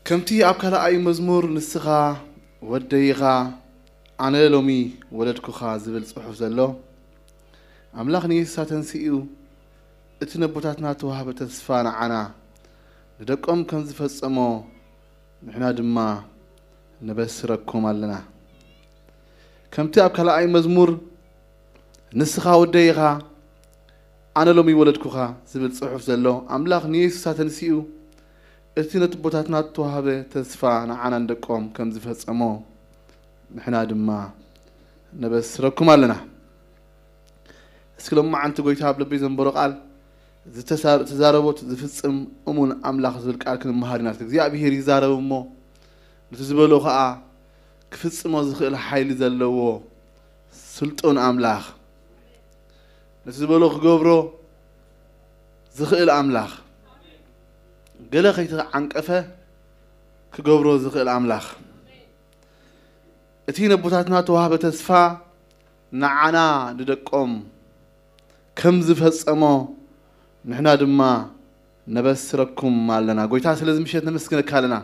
ከምቲ ኣብ ካልኣይ መዝሙር ንስኻ ወደይ ኢኻ፣ ኣነ ሎሚ ወለድኩኻ ዝብል ጽሑፍ ዘሎ፣ ኣምላኽ ንየሱሳ ተንሲኡ፣ እቲ ነቦታትና ተዋህበ ተስፋ ንዓና ንደቆም ከም ዝፈጸሞ ንሕና ድማ ነበስረኩም ኣለና። ከምቲ ኣብ ካልኣይ መዝሙር ንስኻ ወደይ ኢኻ፣ ኣነ ሎሚ ወለድኩኻ ዝብል ጽሑፍ ዘሎ፣ ኣምላኽ ንየሱሳ ተንሲኡ፣ እቲ ነቦታትና ተዋህበ ተስፋ ንዓና ንደቆም ከም ዝፈጸሞ ንሕና ድማ ነበስረኩም ኣለና። እስኪ ሎማዓንቲ ጎይታ ኣብ ልበይ ዘንበሮ ቃል ዝተዛረቦት ዝፍጽም እሙን ኣምላኽ ዝብል ቃል ክንመሃር ኢና። እግዚኣብሄር ይዛረብ እሞ ነቲ ዝበሎ ኸኣ ክፍጽሞ ዝኽእል ሓይሊ ዘለዎ ስልጡን ኣምላኽ፣ ነቲ ዝበሎ ክገብሮ ዝኽእል ኣምላኽ፣ ገለ ከይተዓንቀፈ ክገብሮ ዝኽእል ኣምላኽ፣ እቲ ነቦታትና ተዋህበ ተስፋ ንዓና ንደቆም ከም ዝፈጸሞ ንሕና ድማ ነበስረኩም ኣለና። ጎይታ ስለዚ ምሸት ነመስግነካ ኣለና።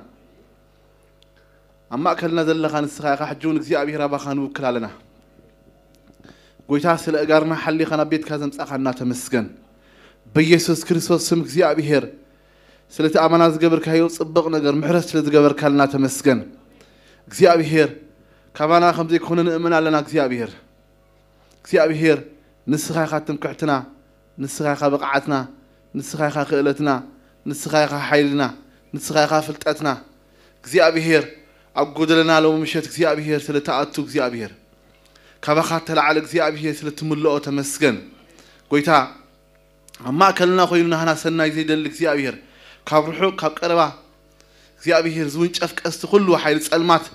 ኣብ ማእከልና ዘለኻ ንስኻ ኢኻ። ሕጂ እውን እግዚኣብሔር ኣባኻ ንውክል ኣለና። ጎይታ ስለ እጋርና ሓሊኻ ናብ ቤትካ ዘምጻኻና ተመስገን። በኢየሱስ ክርስቶስ ስም እግዚኣብሔር ስለቲ ኣማና ዝገበርካዮ ጽብቕ ነገር ምሕረት ስለ ዝገበርካልና ተመስገን። እግዚኣብሔር ካባና ከም ዘይኮነ ንእመን ኣለና እግዚኣብሔር። እግዚኣብሔር ንስኻ ኢኻ ትምክሕትና፣ ንስኻ ኢኻ ብቕዓትና፣ ንስኻ ኢኻ ክእለትና፣ ንስኻ ኢኻ ሓይልና፣ ንስኻ ኢኻ ፍልጠትና። እግዚኣብሔር ኣብ ጎደለና ሎሚ ምሸት እግዚኣብሔር ስለ ትኣቱ እግዚኣብሔር ካባኻ እተላዓለ እግዚኣብሔር ስለ ትምልኦ ተመስገን። ጎይታ ኣብ ማእከልና ኮይኑ ናህና ሰናይ ዘይደሊ እግዚኣብሔር ካብ ርሑቕ ካብ ቀረባ እግዚኣብሔር ዝውንጨፍ ቀስቲ ኩሉ ሓይሊ ጸልማት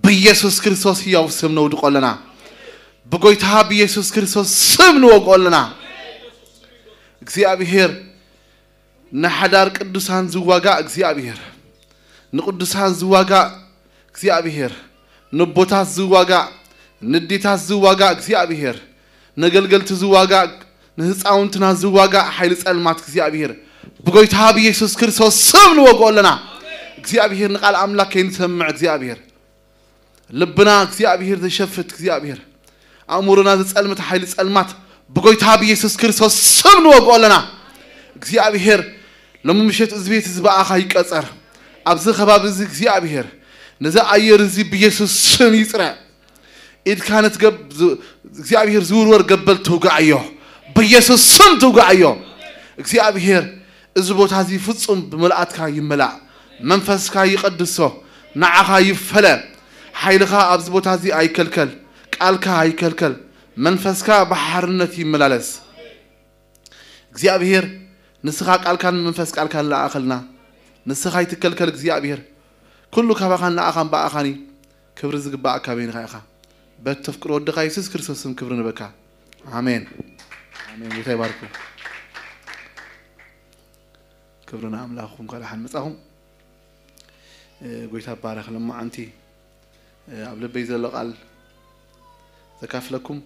ብኢየሱስ ክርስቶስ ህያው ስም ነውድቆ ኣለና። ብጎይታ ብኢየሱስ ክርስቶስ ስም ንወግኦ ኣለና። እግዚኣብሔር ንሓዳር ቅዱሳን ዝዋጋእ እግዚኣብሔር፣ ንቅዱሳን ዝዋጋእ እግዚኣብሔር፣ ንቦታት ዝዋጋእ፣ ንዲታት ዝዋጋእ እግዚኣብሔር፣ ነገልገልቲ ዝዋጋእ፣ ንህፃውንትና ዝዋጋእ ሓይሊ ጸልማት እግዚኣብሔር ብጎይታ ብኢየሱስ ክርስቶስ ስም ንወግኦ ኣለና። እግዚኣብሔር ንቃል ኣምላክ ከይንሰምዕ እግዚኣብሔር ልብና እግዚኣብሔር ዘሸፍት እግዚኣብሔር ኣእምሮና ዘጸልምት ሓይሊ ጸልማት ብጎይታ ብኢየሱስ ክርስቶስ ስም ንወግኦ ኣለና። እግዚኣብሔር ሎሚ ምሸት እዚ ቤት እዚ ብኣኻ ይቀጸር። ኣብዚ ከባቢ እዚ እግዚኣብሔር ነዚ ኣየር እዚ ብኢየሱስ ስም ይጽረ። ኢድካ ነቲ ገብ-፣ ዝ-፣ እግዚኣብሔር ዝውርወር ገበል ትውጋኣዮ። ብኢየሱስ ስም ትውጋኣዮ። እግዚኣብሔር እዚ ቦታ እዚ ፍጹም ብምልኣትካ ይመላእ። መንፈስካ ይቐድሶ። ንዓኻ ይፈለ። ሓይልኻ ኣብዚ ቦታ እዚ ኣይከልከል። ቃልካ ኣይከልከል። መንፈስካ ብሓርነት ይመላለስ። እግዚኣብሔር ንስኻ ቃልካን መንፈስ ቃልካን ለኣኸልና። ንስኻ ይትከልከል እግዚኣብሔር። ኩሉ ካባኻን ንኣኻን ብኣኻን እዩ። ክብሪ ዝግባኣካ በይንኻ ኢኻ። በቲ ተፍቅሮ ወድኻ የሱስ ክርስቶስ ስም ክብሪ ንበካ። ኣሜን። ኣሜን። ጌታ ይባርኩም። ክብሪ ንኣምላኽኩም። ካልእ ሓን መጻኹም። እ፣ ጎይታ ባረኽ። ለማዓንቲ፣ እ፣ ኣብ ልበይ ዘሎ ቃል ዘካፍለኩም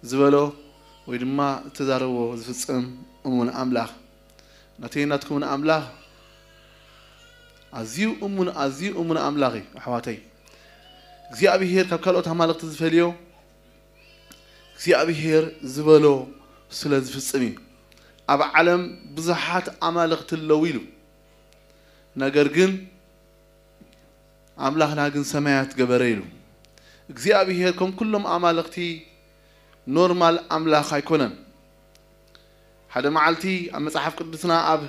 ዝበሎ ወይ ድማ እተዛረቦ ዝፍጽም እሙን ኣምላኽ፣ ናተይ ናትኩምን ኣምላኽ ኣዝዩ እሙን፣ ኣዝዩ እሙን ኣምላኽ እዩ። ኣሕዋተይ፣ እግዚኣብሄር ካብ ካልኦት ኣማልኽቲ ዝፈልዮ፣ እግዚኣብሄር ዝበሎ ስለ ዝፍጽም እዩ። ኣብ ዓለም ብዙሓት ኣማልኽቲ ኣለዉ ኢሉ፣ ነገር ግን ኣምላኽና ግን ሰማያት ገበረ ኢሉ። እግዚኣብሄር ከም ኩሎም ኣማልኽቲ ኖርማል ኣምላኽ ኣይኮነን። ሓደ መዓልቲ ኣብ መጽሓፍ ቅዱስና ኣብ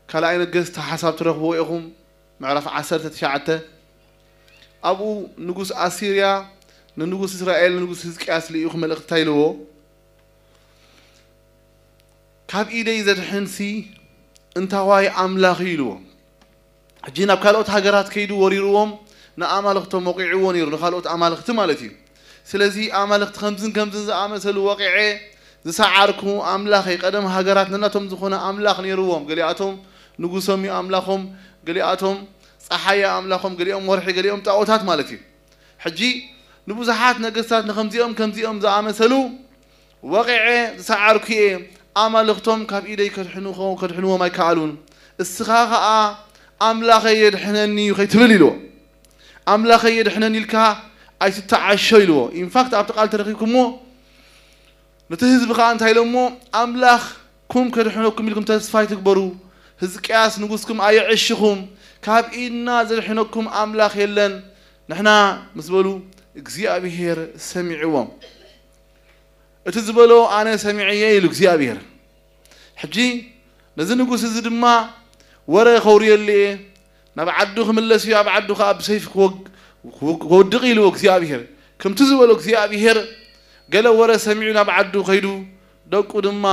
ካልኣይ ነገስት ሓሳብ ትረኽብዎ ኢኹም፣ ምዕራፍ ዓሰርተ ትሽዓተ፣ ኣብኡ ንጉስ ኣሲርያ ንንጉስ እስራኤል ንጉስ ህዝቅያስ ልኢኹ መልእኽቲ እንታይ ኢልዎ? ካብ ኢደይ ዘድሕንሲ እንታዋይ ኣምላኽ እዩ ኢልዎ። ሕጂ ናብ ካልኦት ሃገራት ከይዱ ወሪርዎም ንኣማልኽቶም ወቂዕዎ ነይሩ፣ ንኻልኦት ኣማልኽቲ ማለት እዩ። ስለዚ ኣማልኽቲ ከምዝን ከምዝን ዝኣመሰሉ ወቂዐ ዝሰዓርኩ ኣምላኸይ፣ ቀደም ሃገራት ነናቶም ዝኾነ ኣምላኽ ነይርዎም። ገሊኣቶም ንጉሶም እዩ ኣምላኾም፣ ገሊኣቶም ጸሓይ ኣምላኾም፣ ገሊኦም ወርሒ፣ ገሊኦም ጣዖታት ማለት እዩ። ሕጂ ንብዙሓት ነገስታት ንኸምዚኦም ከምዚኦም ዝኣመሰሉ ወቒዐ ዝሰዓርኩ እየ፣ ኣማልኽቶም ካብ ኢደይ ከድሕንዎ-፣ ከድሕንዎም ኣይከኣሉን። እስኻ ኸኣ ኣምላኸይ የድሕነኒ እዩ ከይትብል ኢልዎ። ኣምላኸይ የድሕነኒ ኢልካ ኣይትተዓሾ ኢልዎ። ኢንፋክት ኣብቲ ቃል ተረኺብኩሞ ነቲ ህዝቢ ከዓ እንታይ ኢሎሞ፣ ኣምላኽኩም ከድሕነኩም ኢልኩም ተስፋ ኣይትግበሩ፣ ህዝቅያስ ንጉስኩም ኣየዕሽኹም፣ ካብ ኢድና ዘድሕነኩም ኣምላኽ የለን። ንሕና ምስ በሉ እግዚኣብሔር ሰሚዕዎም። እቲ ዝበሎ ኣነ ሰሚዐየ ኢሉ እግዚኣብሔር። ሕጂ ነዚ ንጉስ እዚ ድማ ወረ ከውርየሉ እየ፣ ናብ ዓዱ ክምለስ እዩ፣ ኣብ ዓዱ ከዓ ብሰይፊ ክወግ- ክወድቕ ኢልዎ እግዚኣብሔር። ከምቲ ዝበሎ እግዚኣብሔር ገለ ወረ ሰሚዑ ናብ ዓዱ ከይዱ፣ ደቁ ድማ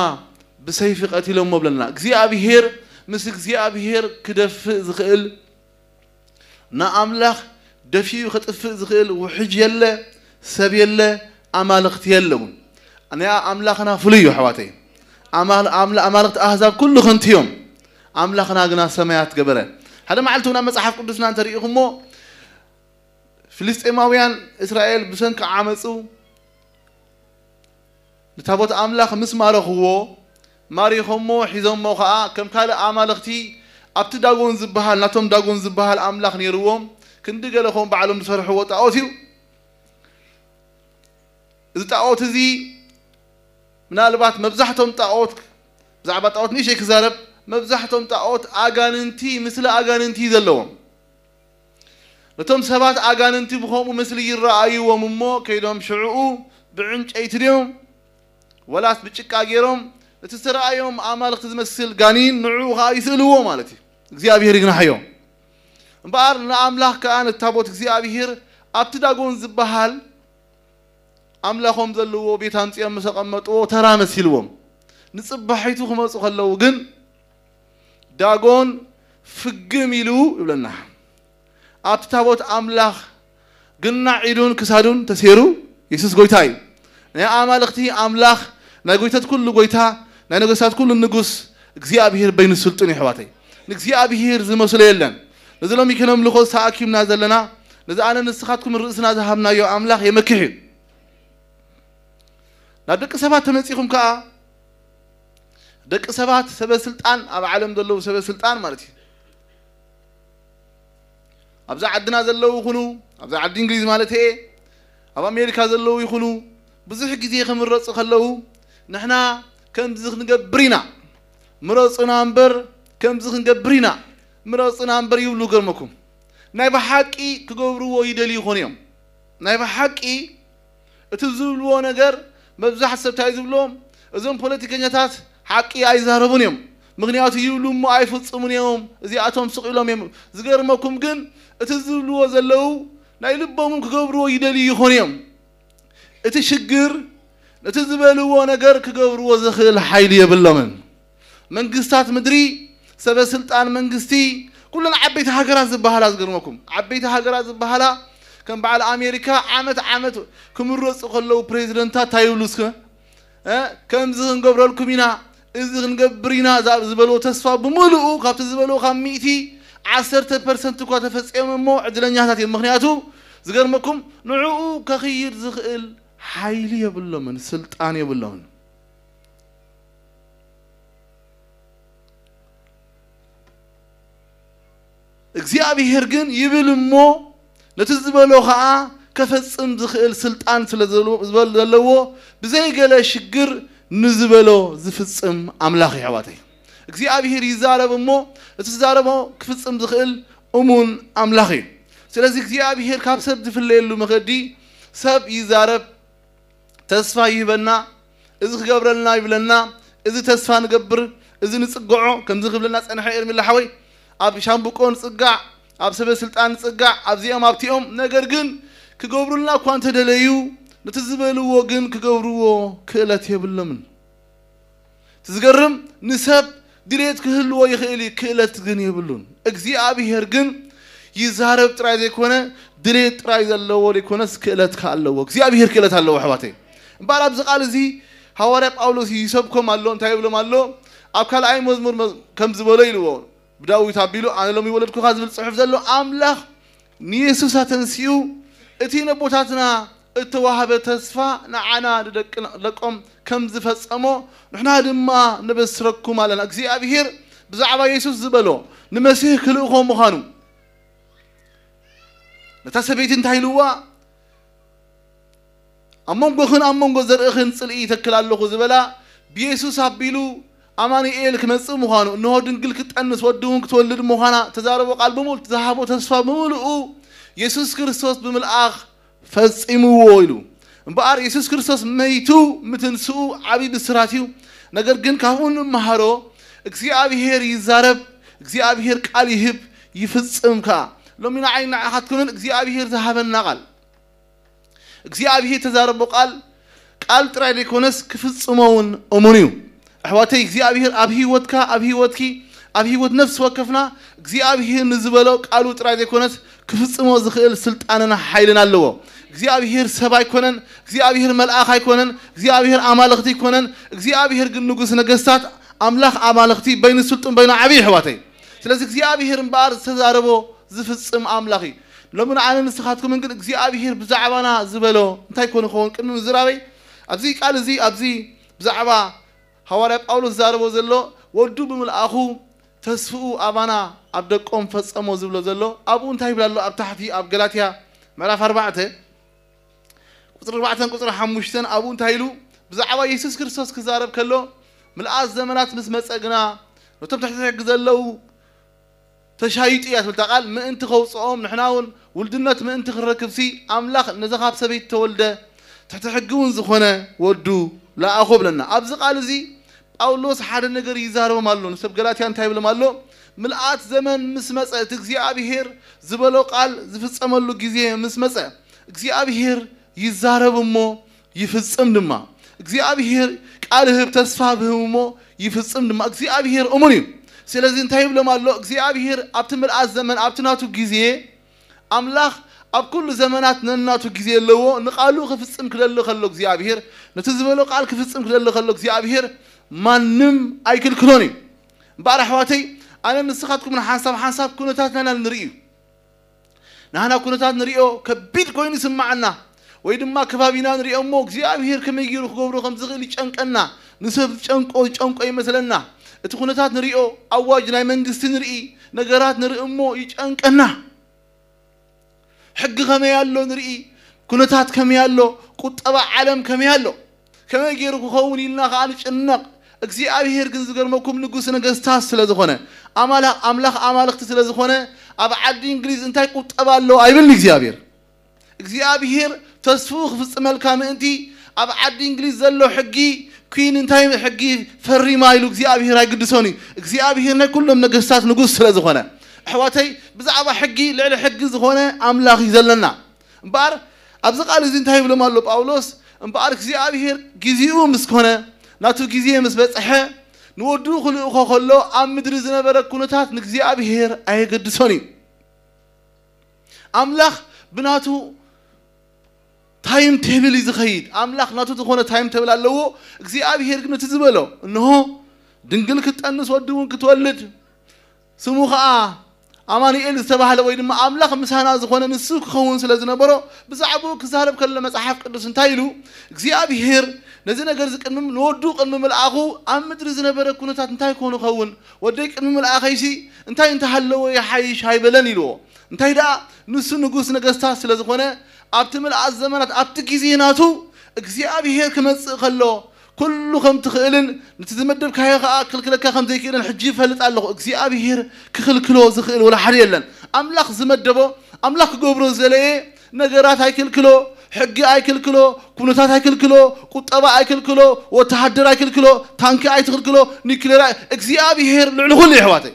ብሰይፊ ቀቲሎሞ ብለና። እግዚኣብሔር ምስ እግዚኣብሔር ክደፍእ ዝኽእል ንኣምላኽ ደፊኡ ከጥፍእ ዝኽእል ውሕጅ የለ፣ ሰብ የለ፣ ኣማልኽቲ የለውን። ናይ ኣምላኽና ፍሉይ እዩ ኣሕዋተይ። ኣማል- ኣምላ- ኣማልኽቲ ኣህዛብ ኩሉ ከንቱ እዮም፣ ኣምላኽና ግና ሰማያት ገበረ። ሓደ መዓልቲ እውን ኣብ መጽሓፍ ቅዱስና እንተሪኢኹሞ ፍልስጤማውያን እስራኤል ብሰንኪ ዓመፁ ንታቦት ኣምላኽ ምስ ማረኽዎ ማሪኾሞ ሒዞሞ ከዓ ከም ካልእ ኣማልኽቲ ኣብቲ ዳጎን ዝበሃል ናቶም ዳጎን ዝበሃል ኣምላኽ ነይርዎም ክንዲ ገለ ከም ባዕሎም ዝሰርሕዎ ጣዖት እዩ። እዚ ጣዖት እዚ ምናልባት መብዛሕቶም ጣዖት ብዛዕባ ጣዖት ንእሽተይ ክዛረብ መብዛሕቶም ጣዖት ኣጋንንቲ ምስሊ ኣጋንንቲ እዩ ዘለዎም። ነቶም ሰባት ኣጋንንቲ ብኸምኡ ምስሊ ይረኣይዎም እሞ ከይዶም ሽዕኡ ብዕንጨይቲ ድዮም ወላስ ብጭቃ ገይሮም እቲ ዝተረኣዮም ኣማልኽቲ ዝመስል ጋኒን ንዕኡ ከዓ ይስእልዎ ማለት እዩ። እግዚኣብሔር ይግናሕዮ። እምበኣር ንኣምላኽ ከዓ ነታቦት እግዚኣብሔር ኣብቲ ዳጎን ዝበሃል ኣምላኾም ዘለዎ ቤት ኣምፅኦም ምስ ኣቐመጥዎ ተራ መሲልዎም። ንፅባሒቱ ክመፁ ከለዉ ግን ዳጎን ፍግም ኢሉ ይብለና። ኣብቲ ታቦት ኣምላኽ ግናዕ ኢዱን ክሳዱን ተሴሩ። የሱስ ጎይታ እዩ። ናይ ኣማልኽቲ ኣምላኽ ናይ ጎይተት ኩሉ ጎይታ ናይ ነገስታት ኩሉ ንጉስ እግዚኣብሔር በይኑ ስልጡን እዩ ኣሕዋተይ። ንእግዚኣብሔር ዝመስሎ የለን። ነዚ ሎሚ ከነምልኾ ዝተኣኪብና ዘለና ነዚ ኣነ ንስኻትኩም ርእስና ዝሃብናዮ ኣምላኽ የመክሕ እዩ። ናብ ደቂ ሰባት ተመጺኹም ከኣ ደቂ ሰባት ሰበ ስልጣን ኣብ ዓለም ዘለዉ ሰበ ስልጣን ማለት እዩ። ኣብዛ ዓድና ዘለዉ ይኹኑ ኣብዛ ዓዲ እንግሊዝ ማለት እየ ኣብ ኣሜሪካ ዘለዉ ይኹኑ ብዙሕ ግዜ ክምረፁ ከለዉ ንሕና ከምዚ ክንገብር ኢና ምረፁና እምበር ከምዚ ክንገብር ኢና ምረፁና እምበር ይብሉ ገርመኩም ናይ ብሓቂ ክገብርዎ ይደልዩ ይኾኑ እዮም ናይ ብሓቂ እቲ ዝብልዎ ነገር መብዛሕት ሰብ እንታይ ዝብሎም እዞም ፖለቲከኛታት ሓቂ ኣይዛረቡን እዮም ምክንያቱ ይብሉ እሞ ኣይፍፅሙን እዮም እዚኣቶም ስቕ ኢሎም እዮም ዝገርመኩም ግን እቲ ዝብልዎ ዘለዉ ናይ ልቦም ክገብርዎ ይደልዩ ይኾኑ እዮም እቲ ሽግር ነቲ ዝበልዎ ነገር ክገብርዎ ዘኽእል ሓይሊ የብሎምን መንግስታት ምድሪ ሰበ ስልጣን መንግስቲ ኩለን ዓበይቲ ሃገራት ዝበሃላ ዝገርመኩም ዓበይቲ ሃገራት ዝበሃላ ከም በዓል ኣሜሪካ ዓመት ዓመት ክምረፁ ከለዉ ፕሬዚደንታት እንታይ ይብሉ እስከ ከምዚ ክንገብረልኩም ኢና እዚ ክንገብር ኢና ዝበልዎ ተስፋ ብምሉኡ ካብቲ ዝበልዎ ካብ ሚእቲ ዓሰርተ ፐርሰንት እኳ ተፈፂዮም እሞ ዕድለኛታት እዮም ምክንያቱ ዝገርመኩም ንዕኡ ከኽይድ ዝኽእል ሓይሊ የብሎምን ስልጣን የብሎምን እግዚኣብሔር ግን ይብል እሞ ነቲ ዝበሎ ኸዓ ከፈጽም ዝኽእል ስልጣን ስለ ዘለዎ ብዘይገለ ሽግር ንዝበሎ ዝፍጽም ኣምላኽ ይሕዋተይ እግዚኣብሔር ይዛረብ እሞ እቲ ዝዛረቦ ክፍጽም ዝኽእል እሙን ኣምላኽ እዩ ስለዚ እግዚኣብሔር ካብ ሰብ ዝፍለየሉ መኸዲ ሰብ ይዛረብ ተስፋ ይህበና፣ እዚ ክገብረልና ይብለና፣ እዚ ተስፋ ንገብር፣ እዚ ንጽግዖ፣ ከምዚ ክብለና ጸንሐ ኤርሚለ ሓወይ፣ ኣብ ሻምብቆ ንጽጋዕ፣ ኣብ ሰበ ስልጣን ንጽጋዕ፣ ኣብዚኦም ኣብቲኦም፣ ነገር ግን ክገብሩልና እኳ እንተደለዩ፣ ነቲ ዝበልዎ ግን ክገብርዎ ክእለት የብሎምን። እቲ ዝገርም ንሰብ ድሌት ክህልዎ ይኽእል እዩ፣ ክእለት ግን የብሉን። እግዚኣብሄር ግን ይዛረብ ጥራይ ዘይኮነ ድሌት ጥራይ ዘለዎ ዘይኮነስ ክእለት ከኣ ኣለዎ። እግዚኣብሄር ክእለት ኣለዎ ኣሕዋተይ። እምበኣር ኣብዚ ቃል እዚ ሃዋርያ ጳውሎስ ይሰብኮም ኣሎ። እንታይ ይብሎም ኣሎ? ኣብ ካልኣይ መዝሙር ከም ዝበሎ ኢልዎ ብዳዊት ኣቢሉ ኣነ ሎም ይወለድኩኻ ዝብል ጽሑፍ ዘሎ ኣምላኽ ንየሱስ ኣተንሲኡ እቲ ነቦታትና እተዋህበ ተስፋ ንዓና ንደቆም ከም ዝፈጸሞ ንሕና ድማ ነበስረኩም ኣለና። እግዚኣብሄር ብዛዕባ የሱስ ዝበሎ ንመሲህ ክልእኾ ምዃኑ። ነታ ሰበይቲ እንታይ ኢልዋ? ኣብ መንጎኽን ኣብ መንጎ ዘርእኽን ጽልኢ ይተክል ኣለኹ ዝበላ፣ ብየሱስ ኣቢሉ ኣማኑኤል ክመጽእ ምዃኑ፣ እንሆ ድንግል ክትጠንስ ወዲ እውን ክትወልድ ምዃና ተዛረቦ ቃል ብምሉእ፣ ዝሃቦ ተስፋ ብምሉኡ፣ የሱስ ክርስቶስ ብምልኣኽ ፈጺምዎ ኢሉ። እምበኣር የሱስ ክርስቶስ መይቱ ምትንስኡ ዓብዪ ብስራት እዩ። ነገር ግን ካብኡ እንመሃሮ፣ እግዚኣብሄር ይዛረብ፣ እግዚኣብሄር ቃል ይህብ፣ ይፍጽም ከኣ። ሎሚ ንዓይ ንዓኻትኩምን እግዚኣብሄር ዝሃበና ቃል፣ እግዚኣብሄር ተዛረቦ ቃል፣ ቃል ጥራይ ዘይኮነስ ክፍጽሞ እውን እሙን እዩ። ኣሕዋተይ፣ እግዚኣብሄር ኣብ ህይወትካ፣ ኣብ ህይወትኪ፣ ኣብ ህይወት ነፍሲ ወከፍና እግዚኣብሄር ንዝበሎ ቃሉ ጥራይ ዘይኮነስ ክፍጽሞ ዝኽእል ስልጣንን ሓይልን ኣለዎ። እግዚኣብሄር ሰብ ኣይኮነን፣ እግዚኣብሄር መልኣኽ ኣይኮነን፣ እግዚኣብሄር ኣማልኽቲ ኣይኮነን። እግዚኣብሄር ግን ንጉስ ነገስታት፣ ኣምላኽ ኣማልኽቲ፣ በይኑ ስልጡን፣ በይኑ ዓብዪ፣ ኣሕዋተይ። ስለዚ እግዚኣብሄር እምበኣር ዝተዛረቦ ዝፍጽም ኣምላኽ እዩ። ሎሚ ንዓነ ንስኻትኩምን ግን እግዚኣብሄር ብዛዕባና ዝበሎ እንታይ ኮን ይኸውን? ቅድሚ ምዝራበይ ኣብዚ ቃል እዚ፣ ኣብዚ ብዛዕባ ሃዋርያ ጳውሎስ ዝዛረቦ ዘሎ፣ ወዱ ብምልኣኹ ተስፍኡ ኣባና ኣብ ደቆም ፈጸሞ ዝብሎ ዘሎ፣ ኣብኡ እንታይ ይብል ኣሎ? ኣብ ታሕቲ ኣብ ገላትያ ምዕራፍ ኣርባዕተ ቁጽሪ ኣርባዕተን ቁጽሪ ሓሙሽተን ኣብኡ እንታይ ኢሉ? ብዛዕባ የሱስ ክርስቶስ ክዛረብ ከሎ፣ ምልኣት ዘመናት ምስ መጸ ግና፣ ነቶም ትሕቲ ሕጊ ዘለዉ ተሻይጡ እያ ትብል እታ ቃል፣ ምእንቲ ከውጽኦም፣ ንሕና እውን ውልድነት ምእንቲ ክንረክብሲ፣ ኣምላኽ ነዚ ካብ ሰበይቲ ተወልደ፣ ትሕቲ ሕጊ እውን ዝኾነ ወዱ ለኣኾ ብለና። ኣብዚ ቃል እዚ ጳውሎስ ሓደ ነገር ይዛረቦም ኣሎ። ንሰብ ገላትያ እንታይ ይብሎም ኣሎ? ምልኣት ዘመን ምስ መጸ፣ እቲ እግዚኣብሄር ዝበሎ ቃል ዝፍጸመሉ ግዜ ምስ መጸ፣ እግዚኣብሄር ይዛረብ እሞ ይፍጽም ድማ። እግዚኣብሄር ቃል ህብ፣ ተስፋ ብህብ እሞ ይፍጽም ድማ። እግዚኣብሄር እሙን እዩ። ስለዚ እንታይ ይብሎም ኣሎ? እግዚኣብሄር ኣብቲ ምልኣት ዘመን፣ ኣብቲ ናቱ ግዜ፣ ኣምላኽ ኣብ ኩሉ ዘመናት ነናቱ ግዜ ኣለዎ። ንቃሉ ክፍጽም ክደሊ ከሎ እግዚኣብሄር፣ ነቲ ዝበሎ ቃል ክፍጽም ክደሊ ከሎ እግዚኣብሄር ማንም ኣይክልክሎን እዩ። እምበኣር ኣሕዋተይ፣ ኣነ ንስኻትኩም ንሓንሳብ ሓንሳብ ኩነታትና ኢና ንርኢ እዩ። ንሕና ኩነታት ንሪኦ ከቢድ ኮይኑ ይስምዓና፣ ወይ ድማ ከባቢና ንሪኦ እሞ እግዚኣብሄር ከመይ ገይሩ ክገብሮ ከም ዝኽእል ይጨንቀና። ንሰብ ዝጨንቆ ዝጨንቆ ይመስለና። እቲ ኩነታት ንሪኦ፣ ኣዋጅ ናይ መንግስቲ ንርኢ፣ ነገራት ንርኢ እሞ ይጨንቀና። ሕጊ ከመይ ኣሎ ንርኢ፣ ኩነታት ከመይ ኣሎ፣ ቁጠባ ዓለም ከመይ ኣሎ፣ ከመይ ገይሩ ክኸውን ኢልና ከኣ ንጭነቕ። እግዚኣብሄር ግን ዝገርመኩም ንጉስ ነገስታት ስለ ዝኾነ፣ ኣማላ-፣ ኣምላኽ ኣማልኽቲ ስለ ዝኾነ፣ ኣብ ዓዲ እንግሊዝ እንታይ ቁጠባ ኣሎ ኣይብልን እግዚኣብሄር። እግዚኣብሄር ተስፍኡ ክፍጽመልካ ምእንቲ ኣብ ዓዲ እንግሊዝ ዘሎ ሕጊ፣ ኲን እንታይ ሕጊ ፈሪማ ኢሉ እግዚኣብሄር ኣይግድሶን እዩ። እግዚኣብሄር ናይ ኩሎም ነገስታት ንጉስ ስለ ዝኾነ፣ ኣሕዋተይ፣ ብዛዕባ ሕጊ፣ ልዕሊ ሕጊ ዝኾነ ኣምላኽ እዩ ዘለና። እምበኣር ኣብዚ ቃል እዚ እንታይ ይብሎም ኣሎ ጳውሎስ? እምበኣር እግዚኣብሄር ግዜኡ ምስ ኮነ፣ ናቱ ግዜ ምስ በጽሐ፣ ንወዱ ክልእኾ ከሎ ኣብ ምድሪ ዝነበረ ኩነታት ንእግዚኣብሄር ኣየገድሶን እዩ። ኣምላኽ ብናቱ ታይም ቴብል እዩ ዝኸይድ። ኣምላኽ ናቱ ዝኾነ ታይም ቴብል ኣለዎ። እግዚኣብሄር ግን እቲ ዝበሎ፣ እንሆ ድንግል ክትጠንስ ወዲ እውን ክትወልድ፣ ስሙ ኸዓ ኣማኑኤል ዝተባህለ ወይ ድማ ኣምላኽ ምሳና ዝኾነ ንሱ ክኸውን ስለ ዝነበሮ፣ ብዛዕባኡ ክዛረብ ከሎ መጽሓፍ ቅዱስ እንታይ ኢሉ? እግዚኣብሄር ነዚ ነገር እዚ ቅድሚ ንወዱ ቅድሚ ምልኣኹ ኣብ ምድሪ ዝነበረ ኩነታት እንታይ ኮን ይኸውን? ወደይ ቅድሚ ምልኣኸይሲ እንታይ እንተሃለዎ ይሓይሽ ኣይበለን ኢልዎ። እንታይ ደኣ ንሱ ንጉስ ነገስታት ስለ ዝኾነ ኣብቲ ምልኣት ዘመናት ኣብቲ ግዜ ናቱ እግዚኣብሄር ክመጽእ ከሎ ኩሉ ከም ትኽእልን ነቲ ዝመደብካዮ ኸኣ ክልክለካ ከም ዘይክእልን ሕጂ ይፈልጥ ኣለኹ። እግዚኣብሄር ክኽልክሎ ዝኽእል ወላ ሓደ የለን። ኣምላኽ ዝመደቦ፣ ኣምላኽ ክገብሮ ዝደለየ ነገራት ኣይክልክሎ፣ ሕጊ ኣይክልክሎ፣ ኩነታት ኣይክልክሎ፣ ቁጠባ ኣይክልክሎ፣ ወተሃደር ኣይክልክሎ፣ ታንኪ ኣይትኽልክሎ፣ ኒክሌር ኣይ-፣ እግዚኣብሄር ልዕሊ ኩሉ እዩ ኣሕዋተይ።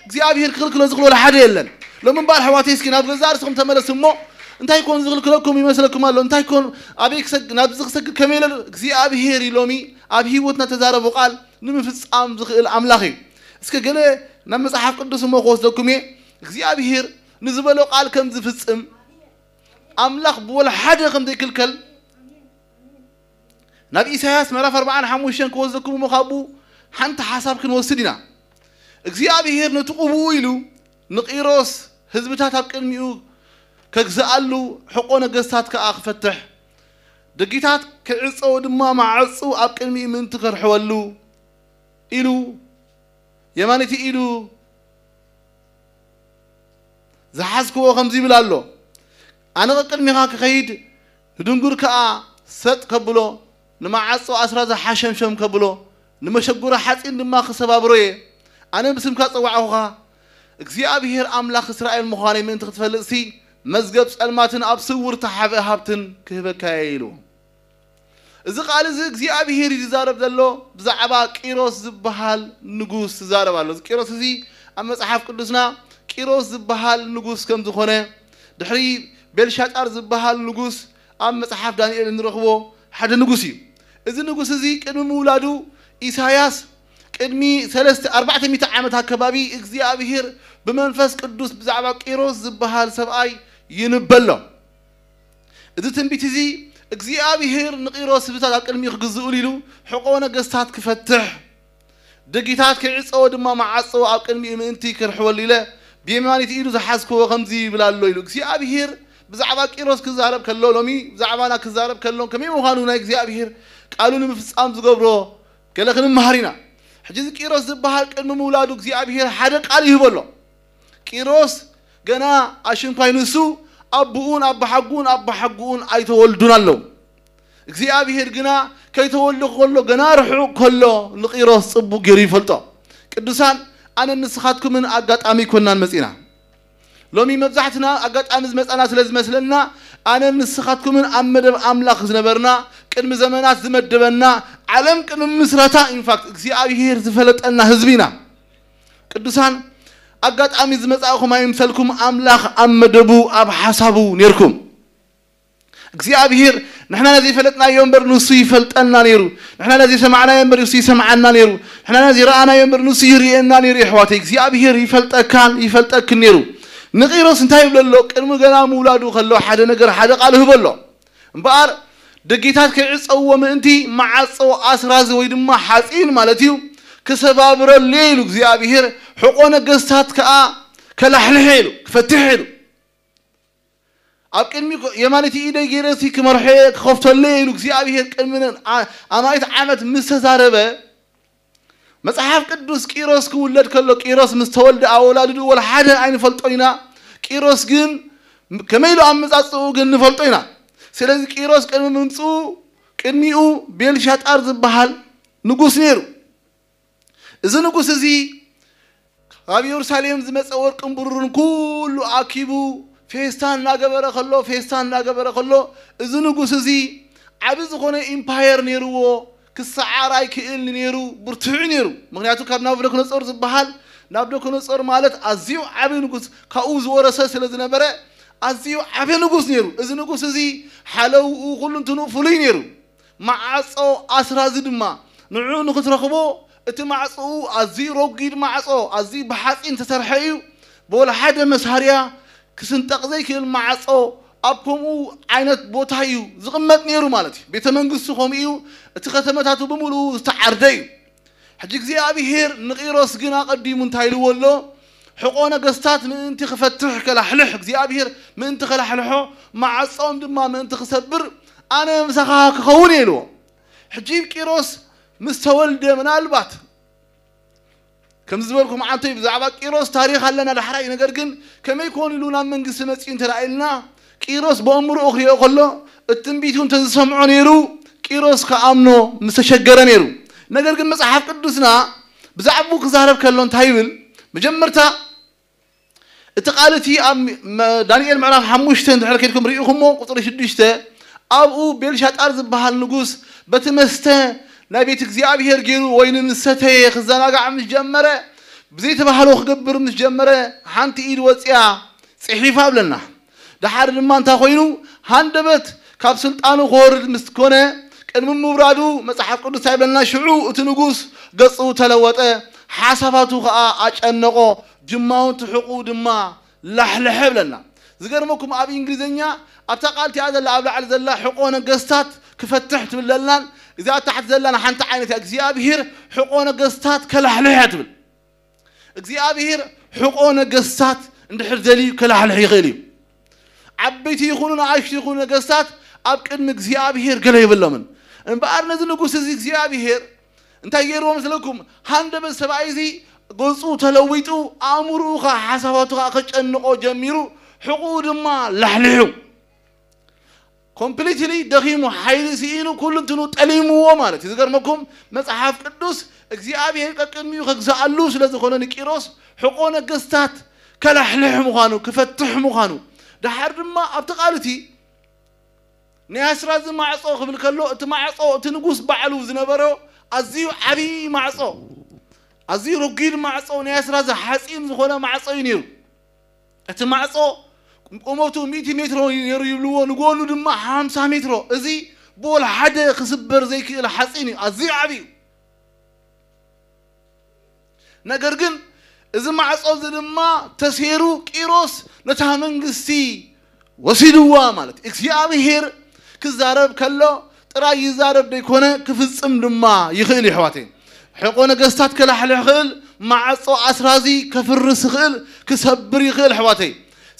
እግዚኣብሄር ክኽልክሎ ዝኽእል ወላ ሓደ የለን። ሎሚ እምበኣር ኣሕዋተይ እስኪ ናብ ገዛእ ርእስኹም ተመለሱ እሞ እንታይ ኮን ዝኽልክለኩም ይመስለኩም ኣሎ? እንታይ ኮን ኣበይ ክሰግ-፣ ናብዚ ክሰግድ ከመይ ኢለ እግዚኣብሄር እዩ ሎሚ ኣብ ህይወትና ተዛረቦ ቃል ንምፍጻም ዝኽእል ኣምላኽ እዩ። እስከ ገለ ናብ መጽሓፍ ቅዱስ እሞ ክወስደኩም እየ። እግዚኣብሄር ንዝበሎ ቃል ከም ዝፍጽም ኣምላኽ ብወላ ሓደ ከም ዘይክልከል ናብ ኢሳያስ ምዕራፍ ኣርባዓን ሓሙሽተን ክወስደኩም እሞ ካብኡ ሓንቲ ሓሳብ ክንወስድ ኢና። እግዚኣብሄር ነቲ ቅቡኡ ኢሉ ንቂሮስ ህዝብታት ኣብ ቅድሚኡ ከግዝኣሉ ሕቆ ነገስታት ከኣ ክፈትሕ ደጊታት ክዕጸዎ ድማ ማዕጹ ኣብ ቅድሚኡ ምእንቲ ከርሕወሉ ኢሉ የማነይቲ ኢዱ ዝሓዝክዎ ከምዚ ይብል ኣሎ፣ ኣነ ቅድሚኻ ክኸይድ፣ ንድንጉር ከኣ ሰጥ ከብሎ፣ ንመዓጾ ኣስራ ዝሓሸምሸም ከብሎ፣ ንመሸጉረ ሓጺን ድማ ክሰባብሮ እየ። ኣነ ብስምካ ጸዋዕኹኻ፣ እግዚኣብሔር ኣምላኽ እስራኤል ምዃነይ ምእንቲ ክትፈልጥሲ፣ መዝገብ ጸልማትን ኣብ ስውር ተሓብአ ሃብትን ክህበካ እየ ኢሉ። እዚ ቃል እዚ እግዚኣብሔር እዩ ዝዛረብ ዘሎ። ብዛዕባ ቂሮስ ዝበሃል ንጉስ ዝዛረብ ኣሎ። እዚ ቂሮስ እዚ ኣብ መጽሓፍ ቅዱስና ቂሮስ ዝበሃል ንጉስ ከም ዝኾነ፣ ድሕሪ ቤልሻጣር ዝበሃል ንጉስ ኣብ መጽሓፍ ዳንኤል እንረኽቦ ሓደ ንጉስ እዩ። እዚ ንጉስ እዚ ቅድሚ ምውላዱ ኢሳያስ ቅድሚ ሰለስተ ኣርባዕተ ሚእቲ ዓመት ኣከባቢ እግዚኣብሔር ብመንፈስ ቅዱስ ብዛዕባ ቂሮስ ዝበሃል ሰብኣይ ይንበሎ። እዚ ትንቢት እዚ እግዚኣብሔር ንቂሮስ ህዝብታት ኣብ ቅድሚኡ ክግዝኡሉ ኢሉ ሕቆ ነገስታት ክፈትሕ፣ ደጊታት ክዕጸዎ ድማ መዓጸዎ ኣብ ቅድሚኡ ምእንቲ ክርሕወሉ ኢለ ብየማኒት ኢዱ ዝሓዝክዎ ከምዚ ይብል ኣሎ ኢሉ እግዚኣብሔር ብዛዕባ ቂሮስ ክዛረብ ከሎ፣ ሎሚ ብዛዕባና ክዛረብ ከሎ ከመይ ምዃኑ ናይ እግዚኣብሔር ቃሉ ንምፍጻም ዝገብሮ ገለ ክንመሃር ኢና። ሕጂ እዚ ቂሮስ ዝበሃል ቅድሚ ምውላዱ እግዚኣብሔር ሓደ ቃል ይህበሎ። ቂሮስ ገና ኣሽንኳይ ንሱ ኣቦኡን ኣቦሓጎኡን ኣቦሓጎኡን ኣይተወልዱን ኣለዉ። እግዚኣብሔር ግና ከይተወልዱ ከሎ፣ ገና ርሑቕ ከሎ ንቂሮስ ጽቡቕ ገይሩ ይፈልጦ። ቅዱሳን፣ ኣነን ንስኻትኩምን ኣጋጣሚ ኣይኮናን መጺና። ሎሚ መብዛሕትና ኣጋጣሚ ዝመጻና ስለ ዝመስለና፣ ኣነን ንስኻትኩምን ኣብ መደብ ኣምላኽ ዝነበርና፣ ቅድሚ ዘመናት ዝመደበና፣ ዓለም ቅድሚ ምስረታ ኢንፋክት እግዚኣብሔር ዝፈለጠና ህዝቢ ኢና። ቅዱሳን፣ ኣጋጣሚ ዝመጻእኹም ኣይምሰልኩም፣ ኣምላኽ ኣብ መደቡ ኣብ ሓሳቡ ኔርኩም። እግዚኣብሔር ንሕና ነዚ ይፈለጥናዮ እምበር ንሱ ይፈልጠና ነይሩ። ንሕና ነዚ ሰማዕናዮ እምበር ንሱ ይሰምዓና ነይሩ። ንሕና ነዚ ረኣናዮ እምበር ንሱ ይርእየና ነይሩ። የሕዋተይ፣ እግዚኣብሔር ይፈልጠካን ይፈልጠክን ነይሩ። ንቂሮስ እንታይ ይብሎ ኣሎ? ቅድሚ ገና ምውላዱ ከሎ ሓደ ነገር፣ ሓደ ቃል ህበሎ። እምበኣር ደጌታት ከይዕጸውዎ ምእንቲ መዓጾ ኣስራዚ ወይ ድማ ሓጺን ማለት እዩ ክሰባብረሉ ኢሉ እግዚኣብሔር፣ ሕቆ ነገስታት ከኣ ከላሕልሐ ኢሉ ክፈትሕ ኢሉ። ኣብ ቅድሚ የማነይቲ ኢደይ ገይረሲ ክመርሖ እየ፣ ክኸፍተሉ እየ ኢሉ እግዚኣብሔር ቅድሚ ነ-፣ ኣ-፣ ኣማኢት ዓመት ምስ ተዛረበ፣ መጽሓፍ ቅዱስ ቂሮስ ክውለድ ከሎ፣ ቂሮስ ምስ ተወልደ ኣወላልድኡ ወላ ሓደ ኣይንፈልጦ ኢና። ቂሮስ ግን ከመይ ኢሉ ኣመጻጽኡ ግን ንፈልጦ ኢና። ስለዚ ቂሮስ ቅድሚ ምምጽኡ፣ ቅድሚኡ ቤልሻጣር ዝበሃል ንጉስ ነይሩ። እዚ ንጉስ እዚ ካብ የሩሳሌም ዝመጸ ወርቅን ብሩርን ኩሉ ኣኪቡ ፌስታ እናገበረ ከሎ፣ ፌስታ እናገበረ ከሎ፣ እዚ ንጉስ እዚ ዓቢ ዝኾነ ኢምፓየር ነይርዎ፣ ክሰዓር ኣይክእል ነይሩ፣ ብርቱዕ ነይሩ። ምኽንያቱ ካብ ናቡከደነጾር ዝበሃል፣ ናቡከደነጾር ማለት ኣዝዩ ዓቢ ንጉስ፣ ካብኡ ዝወረሰ ስለ ዝነበረ ኣዝዩ ዓቢ ንጉስ ነይሩ። እዚ ንጉስ እዚ ሓለውኡ ኩሉ እንትንኡ ፍሉይ ነይሩ። መዓጾ ኣስራዚ ድማ ንዕኡ ንኽትረኽቦ እቲ ማዕጾኡ ኣዝዩ ረጒድ ማዕጾ፣ ኣዝዩ ብሓጺን ዝተሰርሐ እዩ። ብወላ ሓደ መሳርያ ክስንጠቕ ዘይክእል ማዕጾ ኣብ ከምኡ ዓይነት ቦታ እዩ ዝቕመጥ ነይሩ ማለት እዩ። ቤተ መንግስቱ ከምኡ እዩ። እቲ ከተመታቱ ብምሉኡ ዝተዓርደ እዩ። ሕጂ እግዚኣብሔር ንቂሮስ ግን ኣቐዲሙ እንታይ ኢልዎ ኣሎ? ሕቆ ነገስታት ምእንቲ ክፈትሕ ከላሕልሕ፣ እግዚኣብሔር ምእንቲ ከላሕልሖ፣ ማዕጾም ድማ ምእንቲ ክሰብር ኣነ ምሳኻ ክኸውን እየ ኢልዎ። ሕጂ ቂሮስ ምስ ተወልደ ምናልባት ከምዚ ዝበልኩም ዓንተይ ብዛዕባ ቂሮስ ታሪኽ ኣለና ዳሕራይ። ነገር ግን ከመይ ኮን ኢሉ ናብ መንግስቲ መጺኡ እንተ ደኣ ኢልና፣ ቂሮስ ብኣእምሮኡ ክሪኦ ከሎ፣ እቲ ትንቢቱ እንተ ዝሰምዖ ነይሩ፣ ቂሮስ ክኣምኖ ምስተሸገረ ነይሩ። ነገር ግን መጽሓፍ ቅዱስና ብዛዕባኡ ክዛረብ ከሎ እንታይ ይብል? መጀመርታ እቲ ቃል እቲ ኣብ መ-፣ ዳንኤል ምዕራፍ ሓሙሽተ እንድሕር ከድኩም ርኢኹሞ፣ ቁጽሪ ሽዱሽተ፣ ኣብኡ ቤልሻጣር ዝበሃል ንጉስ በቲ መስተ ናይ ቤት እግዚኣብሔር ገይሩ ወይኒ ምስ ሰተየ ክዘናጋዕ ምስ ጀመረ፣ ብዘይተባህሎ ክገብር ምስ ጀመረ፣ ሓንቲ ኢድ ወጽያ ጽሒፋ ኣለና። ደሓር ድማ እንታይ ኮይኑ፣ ሃንደበት ካብ ስልጣኑ ክወርድ ምስ ኮነ፣ ቅድሚ ምውራዱ መጽሓፍ ቅዱስ እንታይ ይብለና? ሽዑ እቲ ንጉስ ገጹ ተለወጠ፣ ሓሳባቱ ኸኣ ኣጨነቖ፣ ጅማውንቲ ሕቑኡ ድማ ላሕልሐ ይብለና። ዝገርመኩም ኣብ እንግሊዝኛ ኣብታ ቃል እቲኣ ዘላ ኣብ ላዕሊ ዘላ ሕቆ ነገስታት ክፈትሕ ትብል ዘላን እዚኣ ታሕቲ ዘላን ሓንቲ ዓይነት እያ። እግዚኣብሔር ሕቆ ነገስታት ከላሕልሕ እያ ትብል። እግዚኣብሔር ሕቆ ነገስታት እንድሕር ደልዩ ከላሕልሕ ይኽእል እዩ። ዓበይቲ ይኹኑ ንኣሽቱ ይኹኑ ነገስታት ኣብ ቅድሚ እግዚኣብሔር ገለ የብሎምን። እምበኣር ነዚ ንጉስ እዚ እግዚኣብሔር እንታይ ገይርዎ መስለኩም? ሃንደበት ሰብኣይ እዚ ገጹ ተለዊጡ፣ ኣእምርኡ ኸዓ ሓሳባቱ ኸዓ ከጨንቖ ጀሚሩ፣ ሕቑኡ ድማ ላሕሊሑ። ኮምፕሊትሊ ደኺሙ፣ ሓይሊ ስኢኑ፣ ኩሉ እንትኑ ጠሊምዎ ማለት እዩ። ዝገርመኩም፣ መጽሓፍ ቅዱስ እግዚኣብሔር ቀቅድሚኡ ከግዝኣሉ ስለ ዝኾነ ንቂሮስ፣ ሕቆ ነገስታት ከላሕልሕ ምዃኑ፣ ክፈትሕ ምዃኑ፣ ደሓር ድማ ኣብቲ ቃል እቲ ናይ ኣስራዚ ማዕጾ ክብል ከሎ፣ እቲ ማዕጾ፣ እቲ ንጉስ ባዕሉ ዝነበሮ ኣዝዩ ዓብዪ ማዕጾ፣ ኣዝዩ ረጒድ ማዕጾ፣ ናይ ኣስራዚ ሓጺን ዝኾነ ማዕጾ እዩ ነይሩ። እቲ ማዕጾ ቁመቱ ሚእቲ ሜትሮ ነይሩ ይብልዎ፣ ንጎኑ ድማ ሓምሳ ሜትሮ። እዚ ብወላ ሓደ ክስበር ዘይክእል ሓጺን እዩ፣ ኣዝዩ ዓብዪ እዩ። ነገር ግን እዚ ማዕጾ እዚ ድማ ተሴሩ፣ ቂሮስ ነታ መንግስቲ ወሲድዋ ማለት እዩ። እግዚኣብሔር ክዛረብ ከሎ ጥራይ ይዛረብ ደይኮነ፣ ክፍጽም ድማ ይኽእል እዩ። ኣሕዋተይ፣ ሕቆ ነገስታት ከላሕልሕ ይኽእል፣ ማዕጾ ኣስራዚ ከፍርስ ይኽእል፣ ክሰብር ይኽእል ኣሕዋተይ።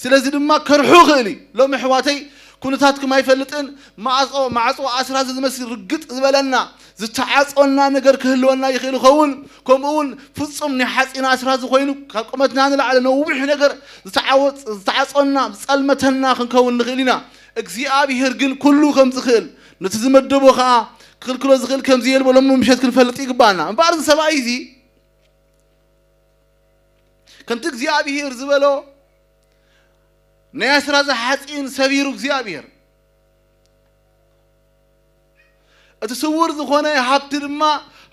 ስለዚ ድማ ከርሑ ይኽእል እዩ። ሎሚ ኣሕዋተይ፣ ኩነታትኩም ኣይፈልጥን፣ ማዕጾ፣ ማዕጾ ኣስራዚ ዝመስል ርግጥ ዝበለና፣ ዝተዓጾና ነገር ክህልወና ይኽእል ይኸውን። ከምኡ እውን ፍጹም ናይ ሓጺን ኣስራዚ ኮይኑ፣ ካብ ቁመትና ንላዕሊ ነዊሕ ነገር ዝተዓወጽ-፣ ዝተዓጾና፣ ዝጸልመተና ክንከውን ንኽእል ኢና። እግዚኣብሔር ግን ኩሉ ከም ዝኽእል፣ ነቲ ዝመደቦ ኸዓ ክኽልክሎ ዝኽእል ከም ዘየልቦ ሎሚ ምሸት ክንፈልጥ ይግባኣና። እምበኣር እዚ ሰብኣይ እዚ ከምቲ እግዚኣብሔር ዝበሎ ናይ ኣስራዚ ሓጺን ሰቢሩ እግዚኣብሔር፣ እቲ ስውር ዝኾነ ሃብቲ ድማ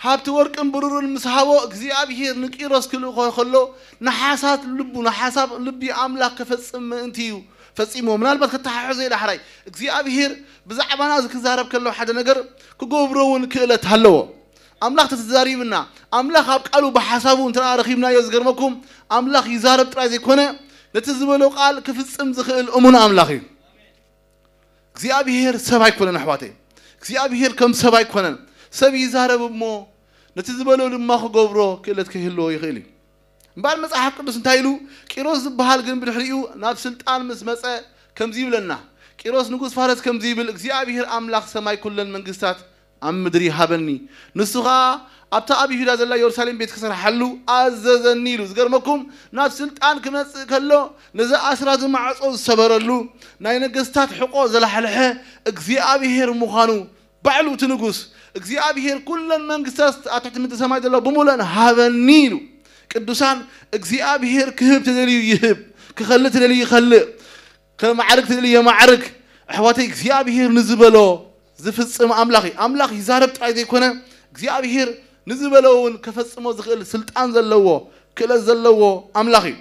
ሃብቲ ወርቅን ብሩርን ምስ ሃቦ እግዚኣብሔር ንቂሮስ ክልእኮ ከሎ ንሓሳት ልቡ፣ ንሓሳብ ልቢ ኣምላኽ ከፈጽም ምእንቲ እዩ ፈጺሞ። ምናልባት ከተሓሕዞ ኢለ ሕራይ እግዚኣብሔር ብዛዕባና እዚ ክዛረብ ከሎ ሓደ ነገር ክገብሮ እውን ክእለት ኣለዎ። ኣምላኽ ተተዛሪብና፣ ኣምላኽ ኣብ ቃሉ ብሓሳቡ እንተ ረኺብናዮ፣ ዝገርመኩም ኣምላኽ ይዛረብ ጥራይ ዘይኮነ ነቲ ዝበሎ ቃል ክፍጽም ዝኽእል እሙን ኣምላኽ እዩ። እግዚኣብሔር ሰብ ኣይኮነን ኣሕዋተይ። እግዚኣብሔር ከም ሰብ ኣይኮነን። ሰብ ይዛረብ እሞ ነቲ ዝበሎ ድማ ክገብሮ ክእለት ክህልዎ ይኽእል እዩ። እምበኣር መጽሓፍ ቅዱስ እንታይ ኢሉ? ቂሮስ ዝበሃል ግን ብድሕሪኡ ናብ ስልጣን ምስ መጸ ከምዚ ይብለና። ቂሮስ ንጉስ ፋረስ ከምዚ ይብል፣ እግዚኣብሔር ኣምላኽ ሰማይ ኩለን መንግስታት ኣብ ምድሪ ሃበኒ። ንሱ ኸኣ ኣብታ ኣብ ይሁዳ ዘላ የሩሳሌም ቤት ክሰርሓሉ ኣዘዘኒ ኢሉ። ዝገርመኩም፣ ናብ ስልጣን ክመጽእ ከሎ ነዚ ኣስራዚ ማዕጾ ዝሰበረሉ፣ ናይ ነገስታት ሕቆ ዘላሕልሐ እግዚኣብሔር ምዃኑ ባዕሉ እቲ ንጉስ፣ እግዚኣብሔር ኩለን መንግስታት ኣብ ትሕቲ ምድሪ ሰማይ ዘለዋ ብምሉአን ሃበኒ ኢሉ። ቅዱሳን፣ እግዚኣብሔር ክህብ ተደልዩ ይህብ፣ ክኸልእ ተደልዩ ይኸልእ፣ ከማዕርግ ተደልዩ የማዕርግ። ኣሕዋተይ፣ እግዚኣብሔር ንዝበሎ ዝፍጽም ኣምላኽ እዩ። ኣምላኽ ይዛረብ ጥራይ ዘይኮነ፣ እግዚኣብሔር ንዝበሎ እውን ከፈጽሞ ዝኽእል ስልጣን ዘለዎ፣ ክእለት ዘለዎ ኣምላኽ እዩ።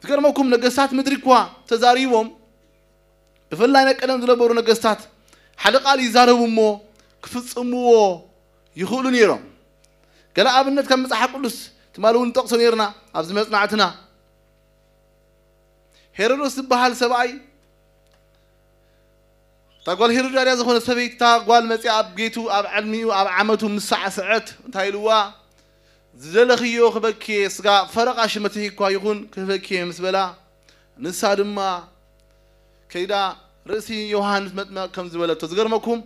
ዝገርመኩም፣ ነገስታት ምድሪ እኳ ተዛሪቦም፣ ብፍላይ ናይ ቀደም ዝነበሩ ነገስታት ሓደ ቃል ይዛረቡ እሞ ክፍጽምዎ ይኽእሉ ነይሮም። ገለ ኣብነት ካብ መጽሓፍ ቅዱስ ትማሊ እውን ንጠቕሶ ነይርና ኣብዚ መጽናዕትና። ሄሮዶስ ዝበሃል ሰብኣይ፣ እታ ጓል ሄሮድያ ዝኾነ ሰበይቲ፣ እታ ጓል መጺኣ ኣብ ጌቱ፣ ኣብ ዕድሚኡ፣ ኣብ ዓመቱ ምስ ሰዓሰዐት እንታይ ኢልዋ? "ዝደለኽዮ ክበኪ እየ፣ ስጋ ፈረቓ ሽመትኺ እኳ ይኹን ክህበኪ እየ" ምስ በላ፣ ንሳ ድማ ከይዳ ርእሲ ዮሃንስ መጥመቕ ከም ዝበለቶ። ዝገርመኩም፣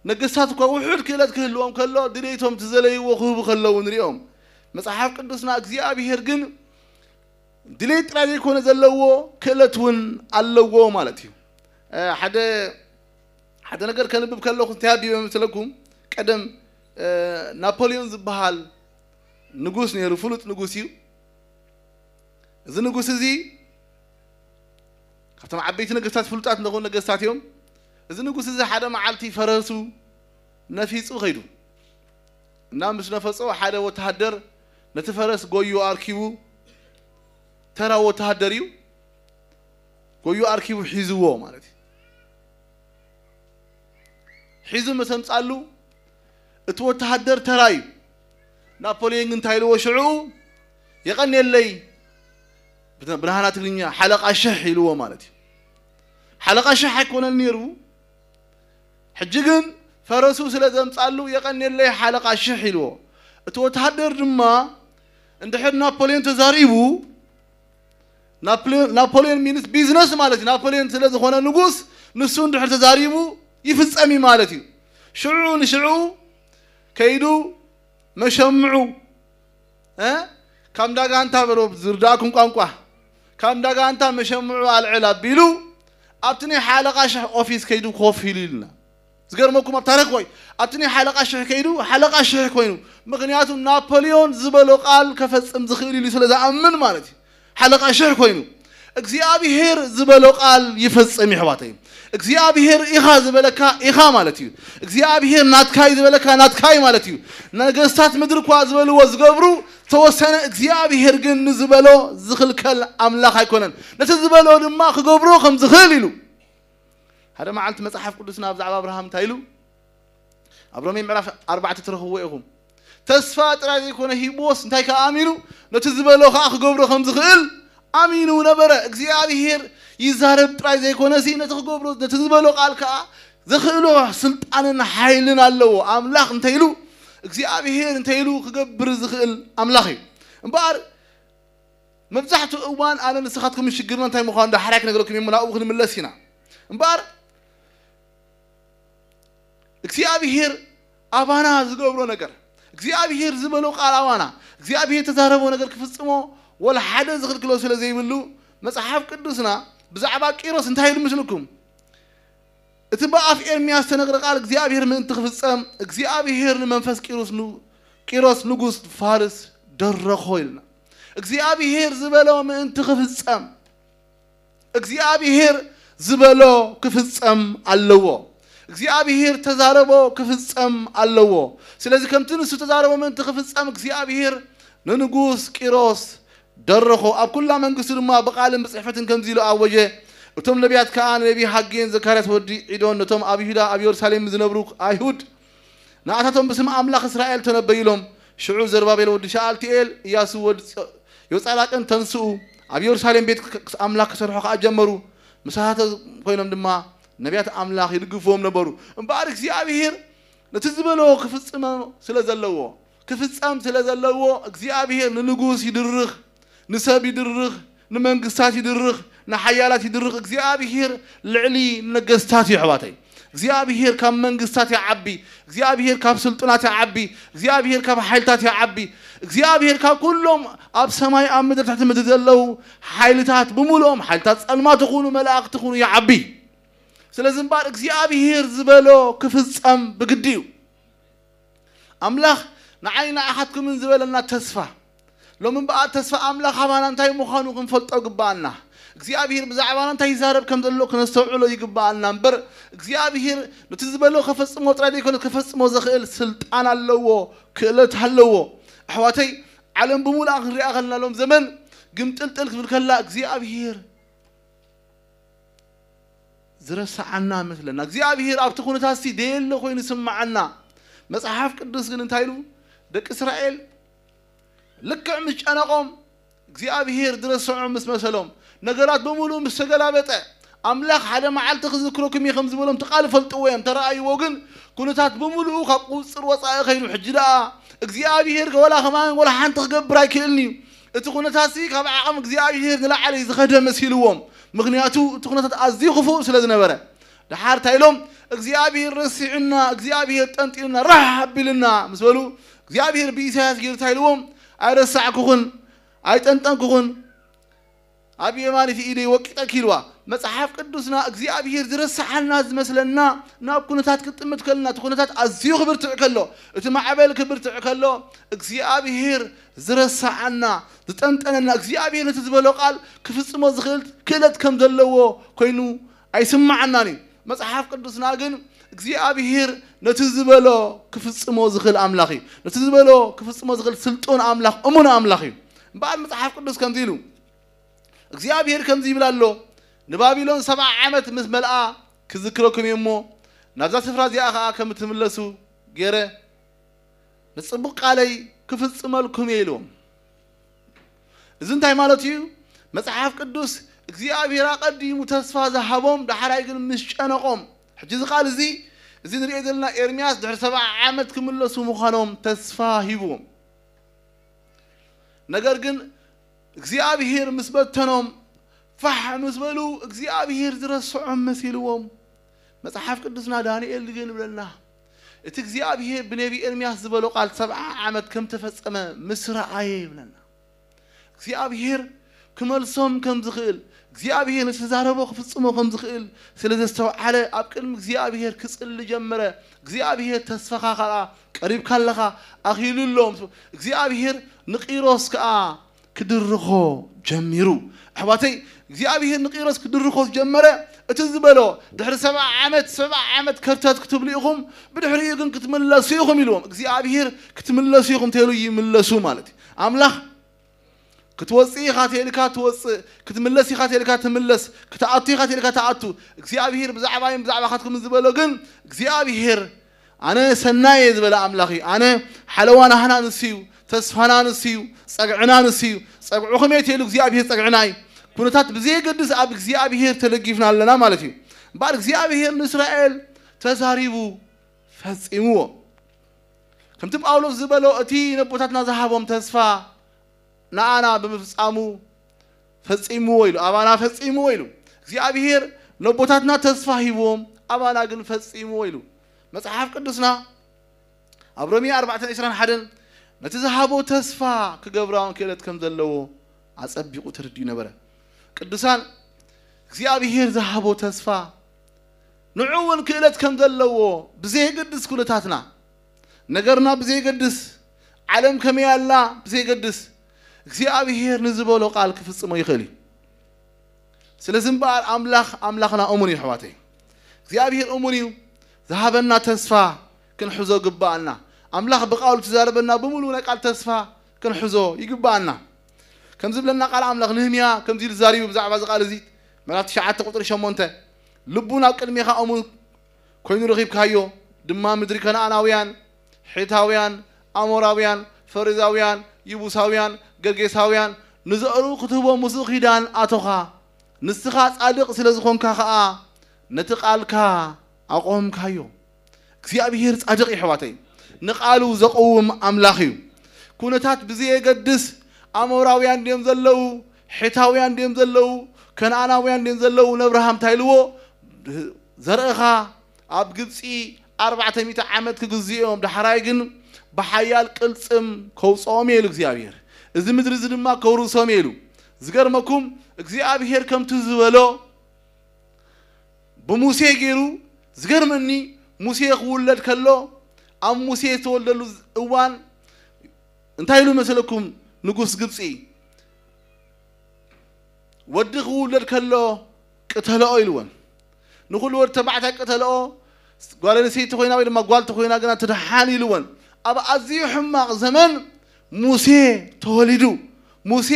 ነገስታት እኳ ውሑድ ክእለት ክህልዎም ከሎ፣ ድሌቶም እቲ ዘለይዎ ክህቡ ከለዉ ንሪኦም። መጽሓፍ ቅዱስና፣ እግዚኣብሔር ግን ድሌት ጥራይ ዘይኮነ ዘለዎ፣ ክእለት እውን ኣለዎ ማለት እዩ። እ፣ ሓደ፣ ሓደ ነገር ከንብብ ከለኹ እንታይ ኣቢበ መስለኩም? ቀደም፣ እ፣ ናፖሊዮን ዝበሃል ንጉስ ነይሩ፣ ፍሉጥ ንጉስ እዩ። እዚ ንጉስ እዚ ካብቶም ዓበይቲ ነገስታት፣ ፍሉጣት ዝኾኑ ነገስታት እዮም። እዚ ንጉስ እዚ ሓደ መዓልቲ ፈረሱ ነፊጹ ኸይዱ እና ምስ ነፈጾ ሓደ ወተሃደር ነቲ ፈረስ ጎዩ ኣርኪቡ፣ ተራ ወተሃደር እዩ፣ ጎዩ ኣርኪቡ ሒዝዎ ማለት እዩ። ሒዙ ምስ ኣምጻሉ እቲ ወተሃደር ተራ እዩ። ናፖሊዮን ግን እንታይ ኢልዎ ሽዑ? "የቐንየለይ"፣ ብተ-፣ ብናህና ትግርኛ ሓለቓ ሽሕ ኢልዎ ማለት እዩ። ሓለቓ ሽሕ ኣይኮነን ነይሩ። ሕጂ ግን ፈረሱ ስለ ዘምጻሉ "የቐንየለይ ሓለቓ ሽሕ" ኢልዎ። እቲ ወተሃደር ድማ እንድሕር ናፖሊዮን ተዛሪቡ፣ ናፖሊዮን፣ ናፖሊዮን ሚንስ ቢዝነስ ማለት እዩ። ናፖሊዮን ስለ ዝኾነ ንጉስ፣ ንሱ እንድሕር ተዛሪቡ ይፍጸም እዩ ማለት እዩ። ሽዑ ንሽዑ ከይዱ መሸምዑ፣ እ፣ ካብ እንዳጋንታ በሎ ዝርዳእኩም ቋንቋ፣ ካብ እንዳጋንታ መሸምዑ ኣልዕል ኣቢሉ ኣብቲ ናይ ሓለቓ ሽሕ ኦፊስ ከይዱ ኮፍ ኢሉ ኢልና። ዝገርመኩም ኣብ ታሪኽ ወይ ኣብቲ ናይ ሓለቓ ሽሕ ከይዱ ሓለቓ ሽሕ ኮይኑ፣ ምኽንያቱ ናፖሊዮን ዝበሎ ቃል ከፈጽም ዝኽእል ኢሉ ስለ ዝኣምን ማለት እዩ። ሓለቓ ሽሕ ኮይኑ እግዚኣብሔር ዝበሎ ቃል ይፈጽም ይሕዋተይ። እግዚኣብሔር ኢኻ ዝበለካ ኢኻ ማለት እዩ። እግዚኣብሔር ናትካይ ዝበለካ ናትካይ ማለት እዩ። ነገስታት ምድሪ እኳ ዝበልዎ ዝገብሩ ተወሰነ፣ እግዚኣብሔር ግን ንዝበሎ ዝኽልከል ኣምላኽ ኣይኮነን። ነቲ ዝበሎ ድማ ክገብሮ ከም ዝኽእል ኢሉ። ሓደ መዓልቲ መጽሓፍ ቅዱስና ብዛዕባ ኣብርሃም እንታይ ኢሉ? ኣብ ሮሜ ምዕራፍ ኣርባዕተ ትረኽብዎ ኢኹም። ተስፋ ጥራይ ዘይኮነ ሂብዎስ እንታይ ከኣ ኣሚኑ፣ ነቲ ዝበሎ ከኣ ክገብሮ ከም ዝኽእል ኣሚኑ ነበረ። እግዚኣብሔር ይዛረብ ጥራይ ዘይኮነሲ ነቲ ክገብሮ፣ ነቲ ዝበሎ ቃል ከኣ ዘኽእሎ ስልጣንን ሓይልን ኣለዎ። ኣምላኽ እንተ ኢሉ፣ እግዚኣብሔር እንተ ኢሉ ክገብር ዝኽእል ኣምላኽ እዩ። እምበኣር መብዛሕትኡ እዋን ኣነ ንስኻትኩም ሽግርና እንታይ ምዃኑ ዳሕራይ ክነግረኩም እየ፣ ናብኡ ክንምለስ ኢና። እምበኣር እግዚኣብሔር ኣባና ዝገብሮ ነገር፣ እግዚኣብሔር ዝበሎ ቃል ኣባና፣ እግዚኣብሔር ተዛረቦ ነገር ክፍጽሞ ወላ ሓደ ዝኽልክሎ ስለ ዘይብሉ፣ መጽሓፍ ቅዱስና ብዛዕባ ቂሮስ እንታይ ኢሉ ምስልኩም? እቲ ብኣፍ ኤርምያስ ዝተነግረ ቃል እግዚኣብሔር ምእንቲ ክፍጸም፣ እግዚኣብሔር ንመንፈስ ቂሮስ ን-፣ ቂሮስ ንጉስ ፋርስ ደረኾ ኢልና። እግዚኣብሔር ዝበሎ ምእንቲ ክፍጸም፣ እግዚኣብሔር ዝበሎ ክፍጸም ኣለዎ። እግዚኣብሔር ተዛረቦ ክፍጸም ኣለዎ። ስለዚ ከምቲ ንሱ ተዛረቦ ምእንቲ ክፍጸም እግዚኣብሔር ንንጉስ ቂሮስ ደረኾ። ኣብ ኩላ መንግስቱ ድማ ብቓልን ብጽሕፈትን ከምዚ ኢሉ ኣወጀ። እቶም ነቢያት ከኣ ነቢ ሃጌን ዘካርያስ ወዲ ዒዶን ነቶም ኣብ ይሁዳ ኣብ የሩሳሌም ዝነብሩ ኣይሁድ ንኣታቶም ብስም ኣምላኽ እስራኤል ተነበዩሎም። ሽዑ ዘሩባቤል ወዲ ሸኣልቲኤል፣ ኢያሱ ወዲ ዮ-፣ ዮጻዳቅን ተንስኡ፣ ኣብ የሩሳሌም ቤት ክ-፣ ክ-፣ ኣምላኽ ክሰርሑ ከኣ ጀመሩ። ምሳተ ኮይኖም ድማ ነቢያት ኣምላኽ ይድግፍዎም ነበሩ። እምበኣር እግዚኣብሔር ነቲ ዝበሎ ክፍጽሞ ስለ ዘለዎ፣ ክፍጸም ስለ ዘለዎ እግዚኣብሔር ንንጉስ ይድርኽ፣ ንሰብ ይድርኽ፣ ንመንግስታት ይድርኽ፣ ንሓያላት ይድርኽ። እግዚኣብሔር ልዕሊ ነገስታት እዩ ኣሕዋተይ። እግዚኣብሔር ካብ መንግስታት ይዓቢ። እግዚኣብሔር ካብ ስልጡናት ይዓቢ። እግዚኣብሔር ካብ ሓይልታት ይዓቢ። እግዚኣብሔር ካብ ኩሎም ኣብ ሰማይ ኣብ ምድሪ ትሕቲ ምድሪ ዘለዉ ሓይልታት ብምሉኦም፣ ሓይልታት ጸልማት ይኹኑ መላእኽቲ ይኹኑ ይዓቢ። ስለዚ እምበኣር እግዚኣብሔር ዝበሎ ክፍጸም ብግዲ እዩ። ኣምላኽ ንዓይ ንዓኻትኩምን ዝበለና ተስፋ። ሎሚ እምበኣር ተስፋ ኣምላኽ ኣባና እንታይ ምዃኑ ክንፈልጦ ግብኣና። እግዚኣብሔር ብዛዕባና እንታይ ይዛረብ ከም ዘሎ ክነስተውዕሎ ይግብኣና እምበር፣ እግዚኣብሔር ነቲ ዝበሎ ከፈጽሞ ጥራይ ዘይኮነ ከፈጽሞ ዘኽእል ስልጣን ኣለዎ፣ ክእለት ኣለዎ። ኣሕዋተይ፣ ዓለም ብምሉኣ ክንሪኣ ከለና ሎም ዘመን ግምጥልጥል ክብል ከላ እግዚኣብሔር ዝረስዓና መስለና። እግዚኣብሔር ኣብቲ ኩነታት ሲ ደየለ ኮይኑ ይስምዓና። መጽሓፍ ቅዱስ ግን እንታይ ኢሉ? ደቂ እስራኤል ልክዕ ምስ ጨነቖም እግዚኣብሔር ዝረስዖም ምስ መሰሎም፣ ነገራት ብምሉኡ ምስ ተገላበጠ፣ ኣምላኽ ሓደ መዓልቲ ክዝክረኩም እየ ከም ዝበሎም እቲ ቃል ይፈልጥዎ እዮም። ተረኣይዎ ግን ኩነታት ብምሉኡ ካብ ቁጽር ወጻኢ ከይኑ፣ ሕጂ ደኣ እግዚኣብሔር ወላ ከማን ወላ ሓንቲ ክገብር ኣይክእልን እዩ። እቲ ኩነታት ሲ ካብ ዓቕሚ እግዚኣብሔር ንላዕሊ ዝኸደ መሲልዎም። ምኽንያቱ እቲ ኩነታት ኣዝዩ ክፉእ ስለ ዝነበረ። ደሓር እንታይ ኢሎም? እግዚኣብሔር ረሲዑና፣ እግዚኣብሔር ጠንጢኑና፣ ራህ ኣቢሉና ምስ በሉ፣ እግዚኣብሔር ብኢሳያስ ገይሩ እንታይ ኢልዎም? ኣይረሳዕኩኹን፣ ኣይጠንጠንኩኹን፣ ኣብ የማኒት ኢደይ ወቂጠኪ ኢልዋ። መጽሓፍ ቅዱስና እግዚኣብሔር ዝረስዓና ዝመስለና ናብ ኩነታት ክጥምት ከለና፣ እቲ ኩነታት ኣዝዩ ክብርትዕ ከሎ፣ እቲ ማዕበል ክብርትዕ ከሎ፣ እግዚኣብሔር ዝረስዓና፣ ዝጠንጠነና፣ እግዚኣብሔር ነቲ ዝበሎ ቃል ክፍጽሞ ዝኽእል ክእለት ከም ዘለዎ ኮይኑ ኣይስምዓናን እዩ። መጽሓፍ ቅዱስና ግን እግዚኣብሔር ነቲ ዝበሎ ክፍጽሞ ዝኽእል ኣምላኽ እዩ። ነቲ ዝበሎ ክፍጽሞ ዝኽእል ስልጡን ኣምላኽ፣ እሙን ኣምላኽ እዩ። እምበኣር መጽሓፍ ቅዱስ ከምዚ ኢሉ፣ እግዚኣብሔር ከምዚ ይብል ኣሎ፣ ንባቢሎን ሰብዓ ዓመት ምስ መልኣ ክዝክረኩም እየ እሞ፣ ናብዛ ስፍራ እዚኣ ኸኣ ከም እትምለሱ ገይረ ንጽቡቕ ቃለይ ክፍጽመልኩም እየ ኢልዎም። እዚ እንታይ ማለት እዩ? መጽሓፍ ቅዱስ እግዚኣብሔር ኣቐዲሙ ተስፋ ዝሃቦም፣ ዳሕራይ ግን ምስ ጨነቖም። ሕጂ እዚ ቃል እዚ፣ እዚ ንሪኦ ዘለና ኤርምያስ ድሕሪ ሰብዓ ዓመት ክምለሱ ምዃኖም ተስፋ ሂብዎም። ነገር ግን እግዚኣብሔር ምስ በተኖም፣ ፋሕ ምስ በሉ፣ እግዚኣብሔር ዝረስዖም መሲልዎም። መጽሓፍ ቅዱስና ዳንኤል ግን ይብለና፣ እቲ እግዚኣብሔር ብነቢ ኤርምያስ ዝበሎ ቃል ሰብዓ ዓመት ከም ተፈጸመ ምስ ረኣየ ይብለና። እግዚኣብሔር ክመልሶም ከም ዝኽእል፣ እግዚኣብሔር ንዝተዛረቦ ክፍጽሞ ከም ዝኽእል ስለ ዘስተውዓለ፣ ኣብ ቅድሚ እግዚኣብሔር ክጽሊ ጀመረ። እግዚኣብሔር ተስፋኻ ከኣ ቀሪብካ ኣለኻ፣ ኣኺሉ ኣሎ። እግዚኣብሔር ንቂሮስ ከኣ ክድርኾ ጀሚሩ። ኣሕዋተይ፣ እግዚኣብሔር ንቂሮስ ክድርኾ ዝጀመረ፣ እቲ ዝበሎ፣ ድሕሪ ሰብዓ ዓመት፣ ሰብዓ ዓመት ከርተት ክትብሉ ኢኹም፣ ብድሕሪኡ ግን ክትምለሱ ኢኹም ኢልዎም። እግዚኣብሔር ክትምለሱ ኢኹም ተይሉ ይምለሱ ማለት እዩ። ኣምላኽ ክትወፅእ ኢኻ ተይልካ ትወፅእ፣ ክትምለስ ኢኻ ተይልካ ትምለስ፣ ክትኣቱ ኢኻ ተይልካ ትኣቱ። እግዚኣብሔር ብዛዕባይን ብዛዕባኻትኩም ዝበሎ ግን እግዚኣብሔር ኣነ ሰናይ እየ ዝበለ ኣምላኽ እዩ። ኣነ ሓለዋ ናህና ንሱ እዩ፣ ተስፋና ንሱ እዩ፣ ጸግዕና ንሱ እዩ። ጸግዑ ከመይ ተይሉ እግዚኣብሔር ጸግዕና እዩ። ኩነታት ብዘየገድስ ኣብ እግዚኣብሔር ተደጊፍና ኣለና ማለት እዩ። እምበኣር እግዚኣብሔር ንእስራኤል ተዛሪቡ ፈጺምዎ። ከምቲ ጳውሎስ ዝበሎ እቲ ነቦታትና ዝሃቦም ተስፋ ንኣና ብምፍጻሙ ፈጺምዎ ኢሉ፣ ኣባና ፈጺምዎ ኢሉ። እግዚኣብሔር ነቦታትና ተስፋ ሂብዎም፣ ኣባና ግን ፈጺምዎ ኢሉ። መጽሓፍ ቅዱስና ኣብ ሮሜ ኣርባዕተ ዕስራን ሓደን ነቲ ዝሃቦ ተስፋ ክገብራውን ክእለት ከም ዘለዎ ኣጸቢቑ ተረዲኡ ነበረ። ቅዱሳን እግዚኣብሔር ዝሃቦ ተስፋ ንዑ እውን ክእለት ከም ዘለዎ ብዘየገድስ ኩነታትና፣ ነገርና ብዘየገድስ፣ ዓለም ከመይ ኣላ ብዘየገድስ፣ እግዚኣብሔር ንዝበሎ ቃል ክፍጽሞ ይኽእል እዩ። ስለዚ እምበኣር ኣምላኽ ኣምላኽና እሙን እዩ ኣሕዋተይ። እግዚኣብሔር እሙን እዩ። ዝሃበና ተስፋ ክንሕዞ ግባኣና። ኣምላኽ ብቃሉ ትዛረበና ብምሉእ ናይ ቃል ተስፋ ክንሕዞ ይግባኣና። ከምዚ ዝብለና ቃል ኣምላኽ ንህምያ ከምዚ ኢሉ ተዛሪቡ ብዛዕባ እዚ ቃል እዚ ምዕራፍ ትሽዓተ ቁፅሪ ሸሞንተ ልቡ ናብ ቅድሜኻ እሙን ኮይኑ ረኺብካዮ ድማ ምድሪ ከነኣናውያን፣ ሒታውያን፣ ኣሞራውያን፣ ፈሪዛውያን፣ ይቡሳውያን፣ ገርጌሳውያን ንዘእርኡ ክትህቦ ምስኡ ኪዳን ኣቶኻ። ንስኻ ጻድቕ ስለ ዝኾንካ ኸኣ ነቲ ቃልካ ኣቖምካዮ። እግዚኣብሔር ጻድቕ እዩ ኣሕዋተይ። ንቃሉ ዘቕውም ኣምላኽ እዩ። ኩነታት ብዘየገድስ ኣሞራውያን ድዮም ዘለዉ፣ ሒታውያን ድዮም ዘለዉ፣ ከነኣናውያን ድዮም ዘለዉ፣ ነብርሃም እንታይ ኢልዎ? ዘርእኻ ኣብ ግብጺ ኣርባዕተ ሚእቲ ዓመት ክግዝኦም፣ ዳሕራይ ግን ብሓያል ቅልጽም ከውጽኦም እየ ኢሉ እግዚኣብሔር። እዚ ምድሪ እዚ ድማ ከውርሶም እየ ኢሉ። ዝገርመኩም እግዚኣብሔር ከምቲ ዝበሎ ብሙሴ ገይሩ። ዝገርመኒ ሙሴ ክውለድ ከሎ ኣብ ሙሴ ዝተወልደሉ እዋን እንታይ ኢሉ መሰለኩም ንጉስ ግብጺ? ወዲ ክውለድ ከሎ ቅተልኦ ኢልወን። ንኹሉ ወዲ ተባዕታይ ቅተልኦ፣ ጓል ኣንስተይቲ ኮይና ወይ ድማ ጓል ተኮይና ግና ትድሓን ኢልወን። ኣብ ኣዝዩ ሕማቕ ዘመን ሙሴ ተወሊዱ። ሙሴ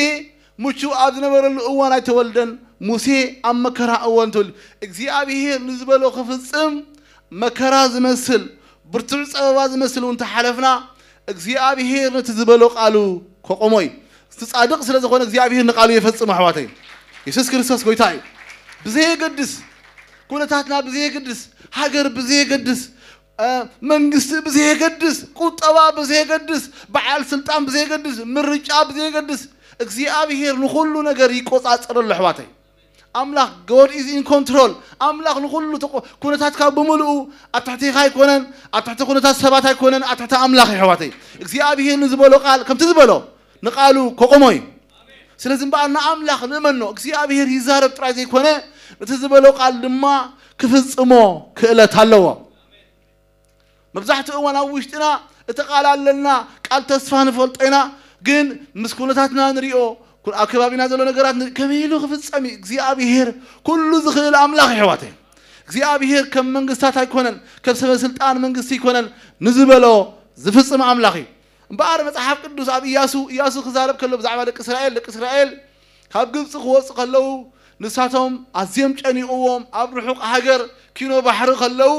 ምቹእ ኣብ ዝነበረሉ እዋን ኣይተወልደን። ሙሴ ኣብ መከራ እዋን ተወሊዱ። እግዚኣብሔር ንዝበሎ ክፍጽም መከራ ዝመስል ብርቱዕ ጸበባ ዝመስል እውን ተሓለፍና እግዚኣብሔር ነቲ ዝበሎ ቃሉ ከቆሞ እዩ። እቲ ጻድቕ ስለ ዝኾነ እግዚኣብሔር ንቃሉ የፈጽም ኣሕዋተይ። የሱስ ክርስቶስ ጎይታ እዩ። ብዘየገድስ ኩነታትና ብዘየገድስ ሃገር ብዘየገድስ መንግስቲ ብዘየገድስ ቁጠባ ብዘየገድስ በዓል ስልጣን ብዘየገድስ ምርጫ ብዘየገድስ እግዚኣብሔር ንኹሉ ነገር ይቆጻጸረሉ ኣሕዋተይ። ኣምላኽ God is in control። ኣምላኽ ንኹሉ ኩነታትካ ብምልኡ ኣብ ትሕቲኻ ኣይኮነን፣ ኣብ ትሕቲ ኩነታት ሰባት ኣይኮነን፣ ኣብ ትሕቲ ኣምላኽ ኣሕዋተይ። እግዚኣብሔር ንዝበሎ ቃል ከምቲ ዝበሎ ንቃሉ ከቆሞ እዩ። ስለዚ እምበኣር ንኣምላኽ ንእመኖ። እግዚኣብሔር ይዛረብ ጥራይ ዘይኮነ እቲ ዝበሎ ቃል ድማ ክፍጽሞ ክእለት ኣለዎ። መብዛሕትኡ እዋን ኣብ ውሽጥና እቲ ቃል ኣለና፣ ቃል ተስፋ ንፈልጦ ኢና። ግን ምስ ኩነታትና ንሪኦ፣ ኣብ ከባቢና ዘሎ ነገራት ከመይ ኢሉ ክፍጸም እዩ? እግዚኣብሔር ኩሉ ዝኽእል ኣምላኽ ኣሕዋተይ። እግዚኣብሔር ከም መንግስታት ኣይኮነን፣ ከም ሰበ ስልጣን መንግስቲ ኣይኮነን፣ ንዝበሎ ዝፍጽም ኣምላኽ እዩ። እምበኣር መጽሓፍ ቅዱስ ኣብ ኢያሱ ኢያሱ ክዛረብ ከሎ ብዛዕባ ደቂ እስራኤል ደቂ እስራኤል ካብ ግብፂ ክወፁ ከለዉ ንሳቶም ኣዝዮም ጨኒቕዎም ኣብ ርሑቕ ሃገር ኪኖ ባሕሪ ከለዉ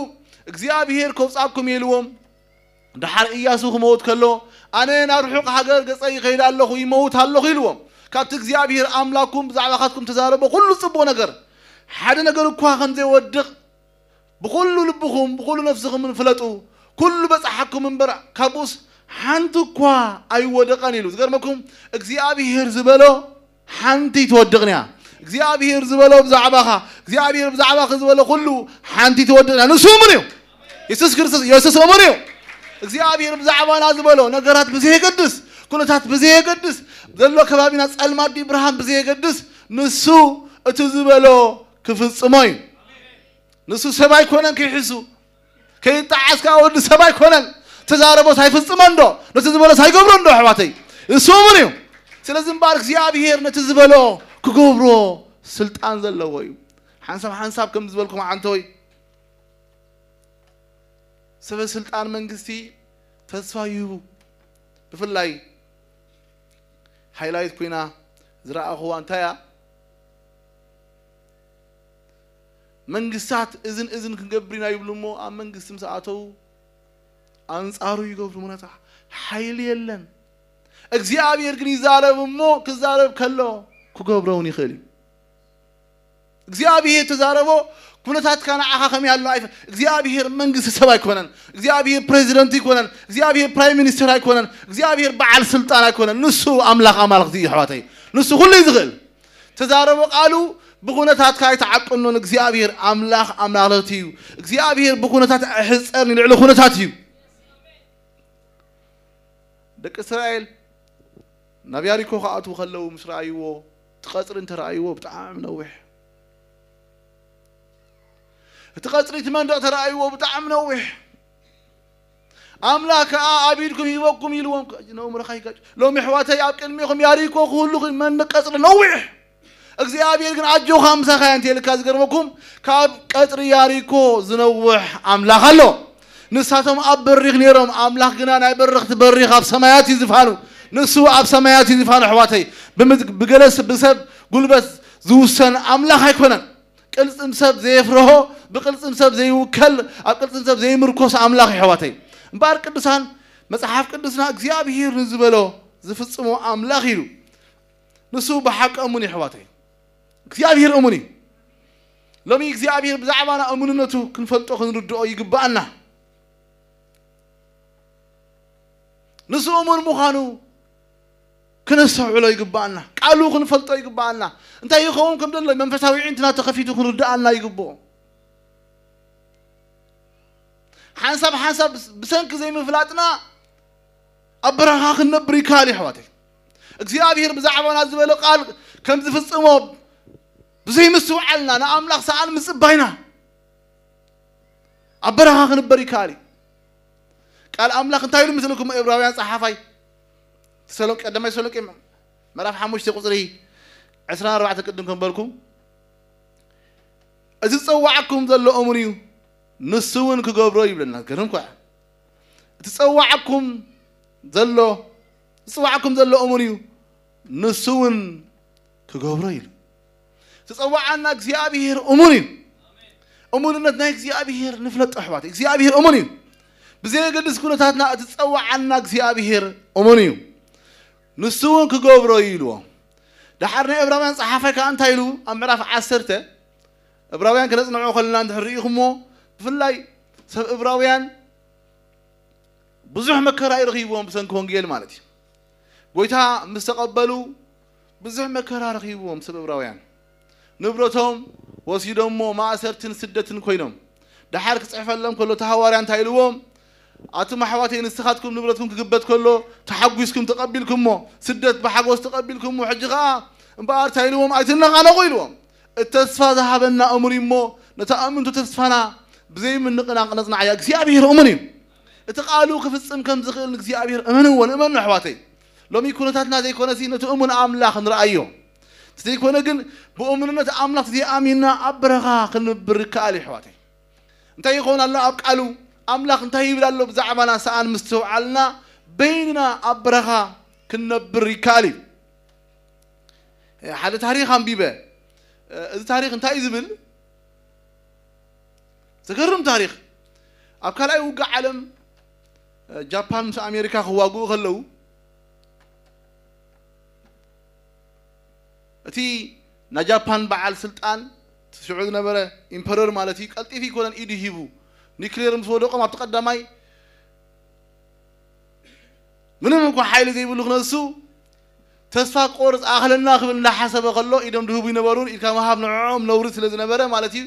እግዚኣብሔር ከውፃኩም ኢልዎም። ደሓር ኢያሱ ክመውት ከሎ ኣነ ናብ ርሑቕ ሃገር ገፀይ ይኸይድ ኣለኹ ይመውት ኣለኹ ኢልዎም። ካብቲ እግዚኣብሔር ኣምላኩም ብዛዕባኻትኩም ተዛረቦ ኩሉ ፅቡቕ ነገር ሓደ ነገር እኳ ከም ዘይወድቕ ብኹሉ ልብኹም ብኹሉ ነፍስኹም ፍለጡ። ኩሉ በጻሓኩም እምበር ካብኡስ ሓንቲ እኳ ኣይወደቐን ኢሉ። ዝገርመኩም እግዚኣብሔር ዝበሎ ሓንቲ ትወድቕን እያ። እግዚኣብሔር ዝበሎ ብዛዕባኻ እግዚኣብሔር ብዛዕባኺ ዝበሎ ኩሉ ሓንቲ ትወድቕን እያ። ንሱ እሙን እዩ። የሱስ ክርስቶስ የሱስ እሙን እዩ። እግዚኣብሔር ብዛዕባና ዝበሎ ነገራት ብዘየገድስ ኩነታት ብዘየገድስ ዘሎ ከባቢና ጸልማት ድዩ ብርሃን ብዘየገድስ፣ ንሱ እቲ ዝበሎ ክፍጽሞ እዩ። ንሱ ሰብ ኣይኮነን ከይሕሱ፣ ከይጠዓስ ከኣ ወዲ ሰብ ኣይኮነን። ተዛረቦስ ኣይፍጽሞን ዶ? ነቲ ዝበሎስ ኣይገብሮን ዶ? ኣሕዋተይ፣ እሱ እሙን እዩ። ስለዚ እምበኣር እግዚኣብሔር ነቲ ዝበሎ ክገብሮ ስልጣን ዘለዎ እዩ። ሓንሳብ ሓንሳብ ከም ዝበልኩም ዓንተወይ፣ ሰበ ስልጣን መንግስቲ ተስፋ ይህቡ። ብፍላይ ሃይላይት ኮይና ዝረኣኹዋ እንታይ እያ? መንግስታት እዝን እዝን ክንገብር ኢና ይብሉ እሞ ኣብ መንግስቲ ምስ ኣተዉ ኣንጻሩ ይገብሩ። ምክንያቱ ሓይሊ የለን። እግዚኣብሔር ግን ይዛረብ እሞ ክዛረብ ከሎ ክገብሮ እውን ይኽእል እዩ። እግዚኣብሔር ተዛረቦ ኩነታትካ ንዓኻ ከመይ ኣሎ ኣይፈ እግዚኣብሔር መንግስቲ ሰብ ኣይኮነን። እግዚኣብሔር ፕሬዚደንት ኣይኮነን። እግዚኣብሔር ፕራይም ሚኒስተር ኣይኮነን። እግዚኣብሔር በዓል ስልጣን ኣይኮነን። ንሱ ኣምላኽ ኣማልኽቲ እዩ ኣሕዋተይ። ንሱ ኩሉ እዩ ዝኽእል። ተዛረቦ ቃሉ ብኩነታትካ ኣይትዓቅኖን። እግዚኣብሔር ኣምላኽ ኣማልኽቲ እዩ። እግዚኣብሔር ብኩነታት ኣይሕጸርን እዩ፣ ልዕሊ ኩነታት እዩ። ደቂ እስራኤል ናብ ያሪኮ ክኣትዉ ከለዉ ምስ ረኣይዎ፣ እቲ ቀጽሪ እንተ ረኣይዎ ብጣዕሚ ነዊሕ፣ እቲ ቀጽሪ እቲ መንደቕ ተረኣይዎ ብጣዕሚ ነዊሕ፣ ኣምላኽ ከኣ ኣብ ኢድኩም ሂበኩም ኢልዎም። ነውምረኻ ይጋጭ። ሎሚ ኣሕዋተይ ኣብ ቅድሚኹም ያሪኮ ክህሉ መንደቕ ቀጽሪ ነዊሕ። እግዚኣብሔር ግን ኣጆኻ ምሳኻ እያ እንተ ኢልካ ዝገርመኩም ካብ ቀጽሪ ያሪኮ ዝነውሕ ኣምላኽ ኣሎ። ንሳቶም ኣብ በሪኽ ነይሮም፣ ኣምላኽ ግና ናይ በረኽቲ በሪኽ ኣብ ሰማያት እዩ ዝፋኑ። ንሱ ኣብ ሰማያት እዩ ዝፋኑ ኣሕዋተይ። ብምድ- ብገለስ ብሰብ ጉልበት ዝውሰን ኣምላኽ ኣይኮነን። ቅልጽም ሰብ ዘየፍርሆ፣ ብቅልጽም ሰብ ዘይውከል፣ ኣብ ቅልጽም ሰብ ዘይምርኮስ ኣምላኽ እዩ ኣሕዋተይ። እምበኣር ቅዱሳን መጽሓፍ ቅዱስና እግዚኣብሔር ንዝበሎ ዝፍጽሞ ኣምላኽ ኢሉ። ንሱ ብሓቂ እሙን እዩ ኣሕዋተይ። እግዚኣብሔር እሙን እዩ። ሎሚ እግዚኣብሔር ብዛዕባና እሙንነቱ ክንፈልጦ ክንርድኦ ይግብኣና። ንሱ እሙን ምዃኑ ክነስተውዕሎ ይግብኣና። ቃሉ ክንፈልጦ ይግብኣና። እንታይ ይኸውን ከም ዘሎ መንፈሳዊ ኣዒንትና ተኸፊቱ ክንርድኣና ይግብኦ። ሓንሳብ ሓንሳብ ብሰንኪ ዘይምፍላጥና ኣብ በረኻ ክንነብር ይከኣል እዩ ኣሕዋተይ። እግዚኣብሔር ብዛዕባና ዝበሎ ቃል ከም ዝፍጽሞ ብዘይምስትውዓልና ንኣምላኽ ሰኣን ምጽባይና ኣብ በረኻ ክንበር ይከኣል እዩ። ቃል ኣምላኽ እንታይ ኢሉ ምስልኩም? ዕብራውያን ጸሓፋይ ተሰሎንቄ፣ ቀዳማይ ተሰሎንቄ ምዕራፍ ሓሙሽተ ቁጽሪ ዕስራን ኣርባዕተን ቅድም ከንበርኩም፣ እዚ ዝጸዋዓኩም ዘሎ እሙን እዩ፣ ንሱ እውን ክገብሮ ይብለና። ገርም እኳ እዩ። እቲ ጸዋዓኩም ዘሎ ዝጸዋዓኩም ዘሎ እሙን እዩ፣ ንሱ እውን ክገብሮ ኢሉ። ዝጸዋዓና እግዚኣብሔር እሙን እዩ። እሙንነት ናይ እግዚኣብሔር ንፍለጦ ኣሕዋት። እግዚኣብሔር እሙን እዩ። ብዘየገድስ ኩነታትና እቲ ዝጸዋዓና እግዚኣብሔር እሙን እዩ። ንሱ እውን ክገብሮ እዩ ኢልዎ። ደሓር ናይ ዕብራውያን ጸሓፋይ ከኣ እንታይ ኢሉ? ኣብ ምዕራፍ ዓሰርተ ዕብራውያን ክነጽንዖ ከለና እንድሕር ርኢኹሞ፣ ብፍላይ ሰብ ዕብራውያን ብዙሕ መከራ እዩ ረኺብዎም ብሰንኪ ወንጌል ማለት እዩ። ጎይታ ምስ ተቐበሉ ብዙሕ መከራ ረኺብዎም ሰብ ዕብራውያን። ንብረቶም ወሲዶሞ ማእሰርትን ስደትን ኮይኖም። ደሓር ክጽሕፈሎም ከሎ እቲ ሃዋርያ እንታይ ኢልዎም? ኣቱም ኣሕዋተይ ንስኻትኩም ንብረትኩም ክግበት ከሎ ተሓጒስኩም ተቐቢልኩሞ፣ ስደት ብሓጎስ ተቐቢልኩሞ፣ ሕጂ ኸኣ እምበኣር እንታይ ኢልዎም? ኣይትነቓነቑ ኢልዎም። እቲ ተስፋ ዝሃበና እሙን እዩ እሞ ነታ እምንቱ ተስፋና ብዘይምንቕናቕ ነጽንዓያ። እግዚኣብሔር እሙን እዩ። እቲ ቃሉ ክፍጽም ከም ዝኽእል ንእግዚኣብሔር እመንዎ፣ ንእመኑ ኣሕዋተይ። ሎሚ ኩነታትና ዘይኮነሲ ነቲ እሙን ኣምላኽ ንርኣዮ። ዘይኮነ ግን ብእሙንነት ኣምላኽ ዘይኣሚንና ኣብ በረኻ ክንብር ይከኣል እዩ ኣሕዋተይ። እንታይ ይኸውን ኣሎ ኣብ ቃሉ? ኣምላኽ እንታይ ይብል ኣሎ ብዛዕባና ሰኣን ምስትውዓልና በይንና ኣብ በረኻ ክንነብር ይከኣል እዩ። ሓደ ታሪኽ ኣንቢበ። እዚ ታሪኽ እንታይ እዩ ዝብል? ዘገርም ታሪኽ። ኣብ ካልኣይ ውግእ ዓለም ጃፓን ምስ ኣሜሪካ ክዋግኡ ከለዉ እቲ ናይ ጃፓን በዓል ስልጣን ሽዑ ዝነበረ ኢምፐረር ማለት እዩ ቀልጢፉ ይኮነን ኢዱ ሂቡ ኒክሌር ምስ ወደቆም ኣብቲ ቀዳማይ ምንም እንኳ ሓይሊ ዘይብሉ ክነሱ ተስፋ ቆርጽ ኣኽለና ክብል እንዳሓሰበ ከሎ ኢዶም ድህቡ ይነበሩን ኢድካ ምሃብ ንዕኦም ነውሪ ስለ ዝነበረ ማለት እዩ።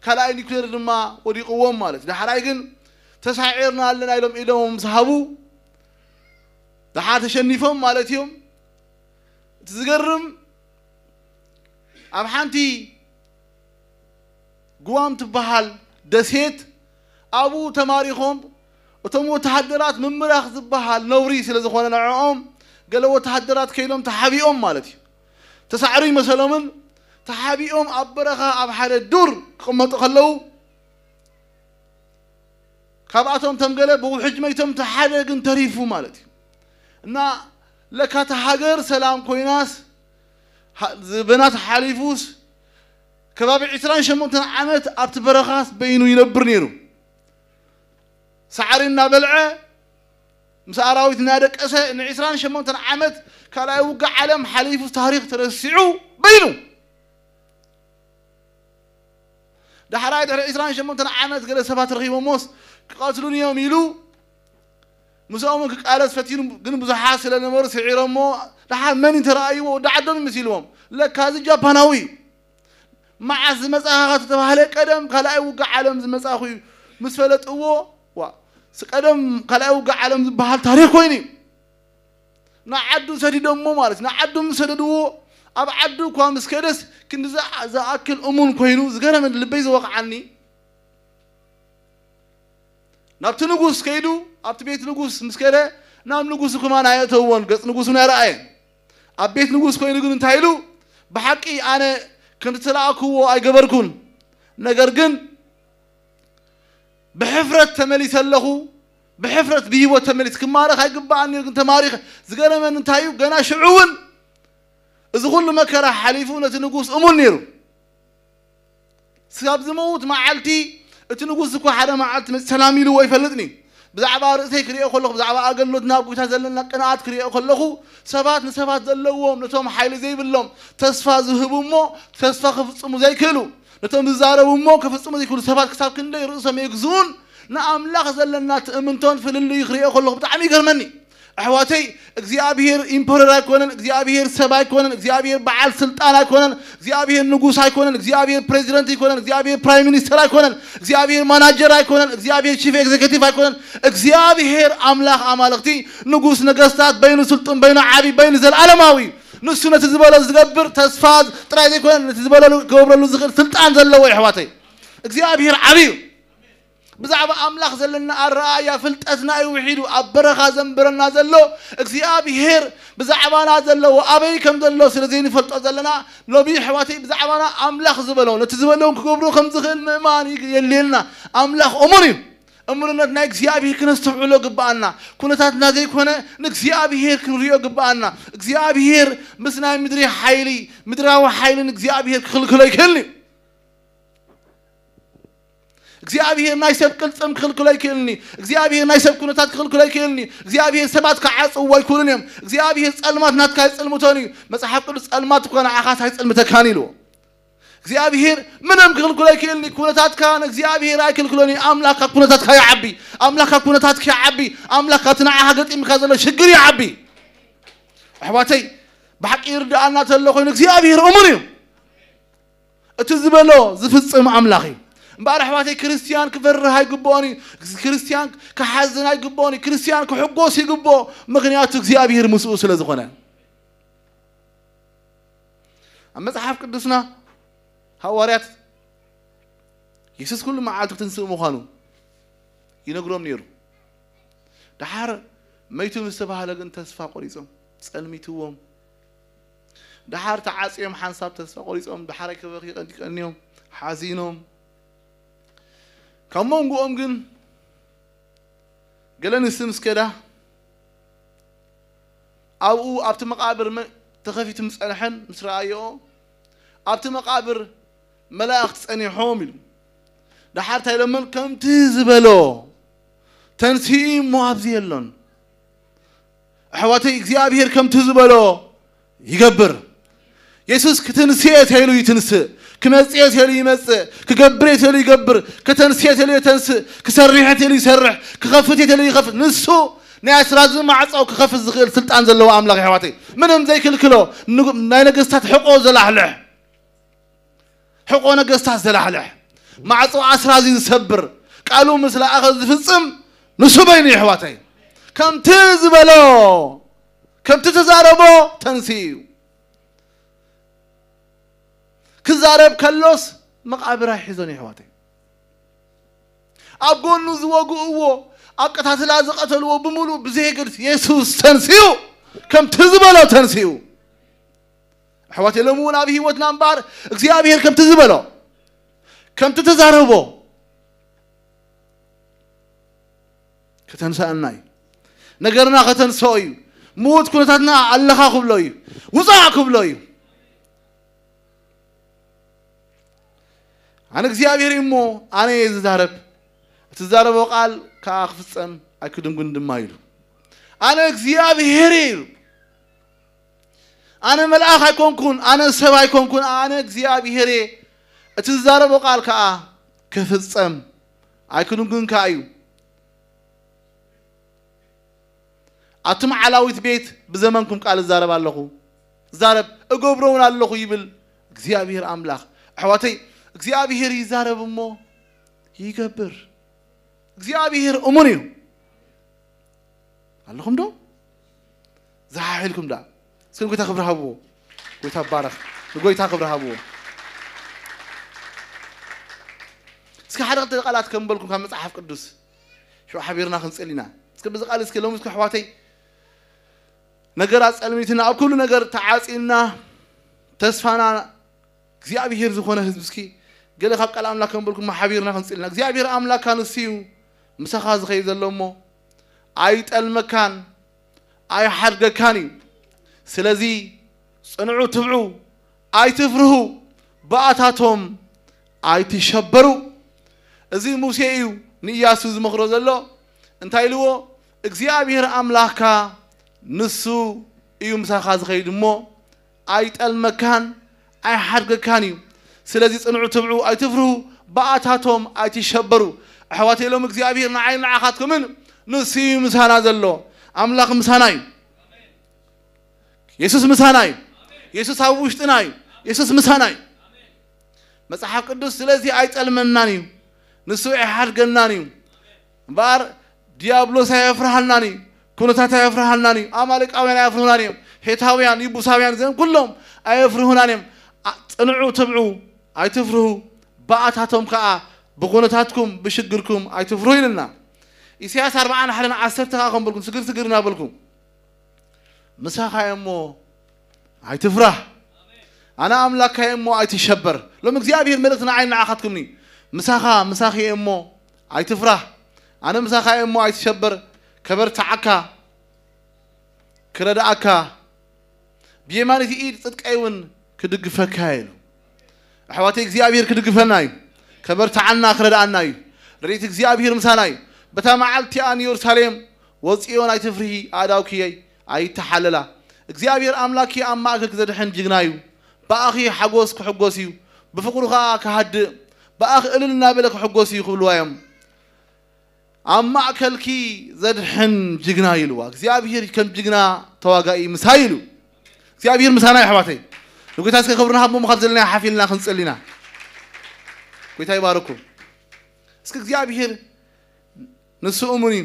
ካልኣይ ኒኩሌር ድማ ወዲቕዎም ማለት እዩ። ዳሕራይ ግን ተሳዒርና ኣለና ኢሎም ኢዶም ምስ ሃቡ ደሓር ተሸኒፎም ማለት እዮም። እቲ ዝገርም ኣብ ሓንቲ ጉዋም ትበሃል ደሴት ኣብኡ ተማሪኾም እቶም ወተሃደራት ምምራኽ ዝበሃል ነውሪ ስለ ዝኾነ ንዕኦም ገለ ወተሃደራት ከይዶም ተሓቢኦም ማለት እዩ። ተሳዕሩ ይመሰሎምን ተሓቢኦም ኣብ በረኻ ኣብ ሓደ ዱር ክቕመጡ ከለዉ ካብኣቶም ተም ገለ ብውሕጅ መይቶም ተሓደ ግን ተሪፉ ማለት እዩ። እና ለካ እታ ሃገር ሰላም ኮይናስ ዘበናት ሓሊፉስ ከባቢ ዕስራን ሸሞንተን ዓመት ኣብቲ በረኻስ በይኑ ይነብር ነይሩ። ሳዕሪ እናበልዐ ምስ ኣራዊት እናደቀሰ ንዕስራን ሸሞንተን ዓመት ካልኣይ ውግእ ዓለም ሓሊፉ ታሪኽ ተረሲዑ በይኑ ዳሕራይ ድሕሪ ዕስራን ሸሞንተን ዓመት ገለ ሰባት ረኺቦሞስ ክቐትሉኒ እዮም ኢሉ ምስኦም ክቃለስ ፈቲኑ ግን ብዙሓት ስለ ነበሩ ስዒሮሞ። ደሓር መን ተረኣይዎ ወዲ ዓዶም ይምስልዎም። ለካ እዚ ጃፓናዊ እዩ። መዓስ ዝመጻኻ ተተባህለ ቀደም ካልኣይ ውግእ ዓለም ዝመጻኹ እዩ ምስ ፈለጥዎ ዋ ቀደም ካልኣይ ውግእ ዓለም ዝበሃል ታሪኽ ኮይኑ እዩ። ንዓዱ ሰዲዶሞ ማለት ንዓዱ ምስ ሰደድዎ ኣብ ዓዱ እኳ ምስ ከደስ ክንዲ ዝኣክል እሙን ኮይኑ ዝገረመን ልበይ ዝወቕዓኒ ናብቲ ንጉስ ከይዱ ኣብቲ ቤት ንጉስ ምስ ከደ ናብ ንጉስ ኩማን ኣየእተውዎን ገጽ ንጉስ እውን ኣይረኣየን። ኣብ ቤት ንጉስ ኮይኑ ግን እንታይ ኢሉ ብሓቂ ኣነ ከምቲ ተላኣክዎ ኣይገበርኩን ነገር ግን ብሕፍረት ተመሊሰ ኣለኹ። ብሕፍረት ብህይወት ተመሊስ ክማረኽ ኣይግባኣን ነይሩ ግን ተማሪኸ። ዝገረመኒ እንታይ እዩ ገና ሽዑ እውን እዚ ኩሉ መከራ ሓሊፉ ነቲ ንጉስ እሙን ነይሩ። ስጋብ ዝመውት መዓልቲ እቲ ንጉስ እኳ ሓደ መዓልቲ መፅ ሰላም ኢልዎ ይፈልጥኒ። ብዛዕባ ርእሰይ ክሪኦ ከለኹ ብዛዕባ ኣገልግሎት ናብ ጎይታ ዘለና ቅንኣት ክሪኦ ከለኹ ሰባት ንሰባት ዘለዎም ነቶም ሓይሊ ዘይብሎም ተስፋ ዝህቡ እሞ ተስፋ ክፍፅሙ ዘይክእሉ ነቶም ዝዛረቡ እሞ ክፍፅሙ ዘይክእሉ ሰባት ክሳብ ክንደይ ርእሶም የግዝኡን ንኣምላኽ ዘለና ትእምንቶን ፍልልዩ ክሪኦ ከለኹ ብጣዕሚ ይገርመኒ። ኣሕዋተይ እግዚኣብሔር ኢምፐረር ኣይኮነን፣ እግዚኣብሔር ሰብ ኣይኮነን፣ እግዚኣብሔር በዓል ስልጣን ኣይኮነን፣ እግዚኣብሔር ንጉስ ኣይኮነን፣ እግዚኣብሔር ፕሬዚደንት ኣይኮነን፣ እግዚኣብሔር ፕራይም ሚኒስተር ኣይኮነን፣ እግዚኣብሔር ማናጀር ኣይኮነን፣ እግዚኣብሔር ቺፍ ኤግዜኪቲቭ ኣይኮነን። እግዚኣብሔር ኣምላኽ ኣማልኽቲ ንጉስ ነገስታት በይኑ ስልጡን በይኑ ዓቢ በይኑ ዘለዓለማዊ ንሱ ነቲ ዝበሎ ዝገብር ተስፋ ጥራይ ዘይኮነ ነቲ ዝበለሉ ክገብረሉ ዝኽእል ስልጣን ዘለዎ የሕዋተይ እግዚኣብሔር ዓቢ እዩ። ብዛዕባ ኣምላኽ ዘለና ኣረኣእያ ፍልጠትና እዩ ውሒዱ ኣብ በረኻ ዘንብረና ዘሎ እግዚኣብሔር ብዛዕባና ዘለዎ ኣበይ ከም ዘሎ ስለ ዘይንፈልጦ ዘለና ሎሚ ኣሕዋተይ ብዛዕባና ኣምላኽ ዝበሎ ነቲ ዝበለውን ክገብሮ ከም ዝኽእል ምእማን የድልየና። ኣምላኽ እሙን እዩ። እሙንነት ናይ እግዚኣብሔር ክነስተውዕሎ ግብኣና። ኩነታትና ዘይኮነ ንእግዚኣብሔር ክንሪኦ ግብኣና። እግዚኣብሔር ምስ ናይ ምድሪ ሓይሊ ምድራዊ ሓይልን እግዚኣብሔር ክኽልክሎ ይክእል እዩ። እግዚኣብሔር ናይ ሰብ ቅልጽም ክኽልክሎ ኣይክእልኒ እግዚኣብሔር ናይ ሰብ ኩነታት ክኽልክሎ ኣይክእልኒ እግዚኣብሔር ሰባት ክዓጽዎ ኣይክእሉን እዮም እግዚኣብሔር ጸልማት ናትካ ኣይጽልምቶን እዩ መጽሓፍ ቅዱስ ጸልማት እኳ ንዓኻስ ኣይጽልምተካን ኢልዎ እግዚኣብሔር ምንም ክኽልክሎ ኣይክእልኒ ኩነታትካ ንእግዚኣብሔር ኣይክልክሎን እዩ ኣምላክ ካብ ኩነታትካ ይዓቢ ኣምላክ ካብ ኩነታትካ ይዓቢ ኣምላክ ካብቲ ንዓኻ ገጢምካ ዘሎ ሽግር ይዓቢ ኣሕዋተይ ብሓቂ ይርድኣና ተሎ ኮይኑ እግዚኣብሔር እሙን እዩ እቲ ዝበሎ ዝፍጽም ኣምላኽ እዩ እምበኣር ኣሕዋተይ ክርስትያን ክፈርህ ኣይግብኦን እዩ ክርስትያን ክሓዝን ኣይግብኦን እዩ ክርስትያን ክሕጎስ ይግብኦ ምኽንያቱ እግዚኣብሔር ምስኡ ስለ ዝኾነ ኣብ መጽሓፍ ቅዱስና ሃዋርያት የሱስ ኩሉ መዓልቲ ክትንስእ ምዃኑ ይነግሮም ነይሩ ደሓር መይቱ ምስ ተባህለ ግን ተስፋ ቆሪጾም ጸልሚትዎም ደሓር ተዓጽዮም ሓንሳብ ተስፋ ቆሪጾም ደሓራይ ክበኺ ቀንዲቀንዮም ሓዚኖም ካብ መንጎኦም ግን ገለ ንስ ምስ ከዳ ኣብኡ ኣብቲ መቃብር ተኸፊቱ ምጸንሐን ምስ ረኣየኦ ኣብቲ መቃብር መላእኽቲ ጸኒሖም ኢሉ ደሓር እንታይ ኢሎምን ከምቲ ዝበሎ ተንስኢ እሞ ኣብዚ የሎን ኣሕዋተይ እግዚኣብሔር ከምቲ ዝበሎ ይገብር የሱስ ክትንስኤ ተይሉ ይትንስእ ክመጽኤ ተይሉ ይመጽእ ክገብር ተይሉ ይገብር ከተንስኤ ተይሉ የተንስእ ክሰርሕ ተይሉ ይሰርሕ ክኸፍት ተይሉ ይኸፍት ንሱ ናይ ኣስራዚ ማዕጾ ክኸፍት ዝኽእል ስልጣን ዘለዎ ኣምላኽ ኣሕዋተይ ምንም ዘይክልክሎ ናይ ነገስታት ሕቆ ዘላሕልሕ ሕቆ ነገስታት ዘላሕልሕ ማዕጾ ኣስራዚ ዝሰብር ቃሉ ምስ ለኣኸ ዝፍጽም ንሱ በይኑ የሕዋተይ ከምቲ ዝበሎ ከምቲ ተዛረቦ ተንስኡ እዩ ክዛረብ ከሎስ መቓብር ኣይሕዞን፣ የሕዋተይ። ኣብ ጎኑ ዝወግእዎ፣ ኣቀታትላ ዝቐተልዎ ብምሉእ ብዘየገድስ፣ የሱስ ተንሲኡ፣ ከምቲ ዝበሎ ተንሲኡ። ኣሕዋተይ፣ ሎሚ እውን ኣብ ህይወትና እምበኣር እግዚኣብሔር ከምቲ ዝበሎ፣ ከምቲ ተዛረቦ ከተንስኣና እዩ። ነገርና ከተንስኦ እዩ። ምዉት ኩነታትና ኣለኻ ክብሎ እዩ። ውፃእ ክብሎ እዩ። ኣነ እግዚኣብሔር እዩ እሞ ኣነ እየ ዝዛረብ፣ እቲ ዝዛረቦ ቃል ከዓ ክፍጸም ኣይክድንጉን ድማ ኢሉ። ኣነ እግዚኣብሔር እየ ኢሉ። ኣነ መልኣኽ ኣይኮንኩን፣ ኣነ ሰብ ኣይኮንኩን፣ ኣነ እግዚኣብሔር እየ። እቲ ዝዛረቦ ቃል ከዓ ክፍጸም ኣይክድንጉን ከዓ እዩ። ኣቱም ዓላዊት ቤት ብዘመንኩም ቃል እዛረብ ኣለኹ፣ እዛረብ እገብሮ እውን ኣለኹ ይብል እግዚኣብሔር ኣምላኽ። ኣሕዋተይ፣ እግዚኣብሔር ይዛረብ እሞ ይገብር። እግዚኣብሔር እሙን እዩ። ኣለኹም ዶ? ዝሓሒልኩም ዳ? እስኪ ንጎይታ ክብሪ ሃብዎ። ጎይታ ባረኽ። ንጎይታ ክብሪ ሃብዎ። እስኪ ሓደ ክልተ ቃላት ከም በልኩም ካብ መጽሓፍ ቅዱስ ሽዑ ሓቢርና ክንጽል ኢና። እስኪ ብዚ ቃል እስኪ ሎሚ እስኪ ኣሕዋተይ፣ ነገር ኣጸልሚትና፣ ኣብ ኩሉ ነገር ተዓጺና፣ ተስፋና እግዚኣብሔር ዝኾነ ህዝቢ እስኪ ገለ ካብ ቃል ኣምላኽ ከም በልኩም ሓቢርና ክንጽል ኢና። እግዚኣብሔር ኣምላኽካ ንሱ እዩ ምሳኻ ዝኸይድ ዘሎ እሞ ኣይጠልመካን ኣይሓድገካን እዩ። ስለዚ ጽንዑ ትብዑ ኣይትፍርሁ፣ ብኣታቶም ኣይትሸበሩ። እዚ ሙሴ እዩ ንኢያሱ ዝመኽሮ ዘሎ። እንታይ ኢልዎ? እግዚኣብሔር ኣምላኽካ ንሱ እዩ ምሳኻ ዝኸይድ እሞ ኣይጠልመካን ኣይሓድገካን እዩ። ስለዚ ጽንዑ ትብዑ ኣይትፍርሁ፣ ብኣታቶም ኣይትሸበሩ። ኣሕዋተይ፣ ሎም እግዚኣብሔር ንዓይ ንዓኻትኩምን ንሱ እዩ ምሳና ዘሎ። ኣምላኽ ምሳና እዩ። የሱስ ምሳና እዩ። የሱስ ኣብ ውሽጥና እዩ። የሱስ ምሳና እዩ። መጽሓፍ ቅዱስ ስለዚ ኣይጠልመናን እዩ፣ ንሱ ኣይሓድገናን እዩ። እምበኣር ዲያብሎስ ኣየፍርሃናን እዩ፣ ኩነታት ኣየፍርሃናን እዩ፣ ኣማሌቃውያን ኣየፍርሁናን እዮም፣ ሄታውያን፣ ይቡሳውያን፣ እዚኦም ኩሎም ኣየፍርሁናን እዮም። ኣ-፣ ጽንዑ ትብዑ ኣይትፍርሁ፣ ብኣታቶም ከኣ ብኹነታትኩም ብሽግርኩም ኣይትፍርሁ ኢልና። ኢሳያስ ኣርብዓን ሓደን ዓሰርተ ከኣ ከም በልኩም፣ ስግር ስግር እናበልኩም፣ ምሳኻ እየ እሞ ኣይትፍራህ፣ ኣነ ኣምላኽካ እየ እሞ ኣይትሸበር። ሎም እግዚኣብሔር መልእኽቲ ንዓይ ንዓኻትኩምኒ፣ ምሳኻ ምሳኺ እየ እሞ ኣይትፍራህ፣ ኣነ ምሳኻ እየ እሞ ኣይትሸበር። ከበርትዓካ፣ ክረድኣካ፣ ብየማነይቲ ኢድ ጽድቀይ እውን ክድግፈካ ኢሉ። ኣሕዋተይ፣ እግዚኣብሔር ክድግፈና እዩ። ከበርትዓና፣ ክረድኣና እዩ። ረድኤት እግዚኣብሔር ምሳና እዩ። በታ መዓልቲ እቲኣ ንየሩሳሌም፣ ወጽዮን ኣይትፍርሂ፣ ኣእዳውኪ ኣይተሓለላ። እግዚኣብሔር ኣምላኽኪ ኣብ ማእከልኪ ዘድሕን ጅግና እዩ። ብኣኺ ሓጎስ ክሕጎስ እዩ፣ ብፍቕሩ ኸኣ ክሃድእ፣ ብኣኺ እልል እናበለ ክሕጎስ እዩ ክብልዋ እዮም። ኣብ ማእከልኪ ዘድሕን ጅግና እዩ ኢልዋ። እግዚኣብሔር ከም ጅግና ተዋጋኢ ምሳይ ኢሉ። እግዚኣብሔር ምሳና እዩ ኣሕዋተይ። ንጎይታ እስከ ክብሪ ንሃቦ፣ ካብ ዘለና ሓፍ ኢልና ክንጽሊ ኢና። ጎይታ ይባርኩም። እስኪ እግዚኣብሔር ንሱ እሙን እዩ።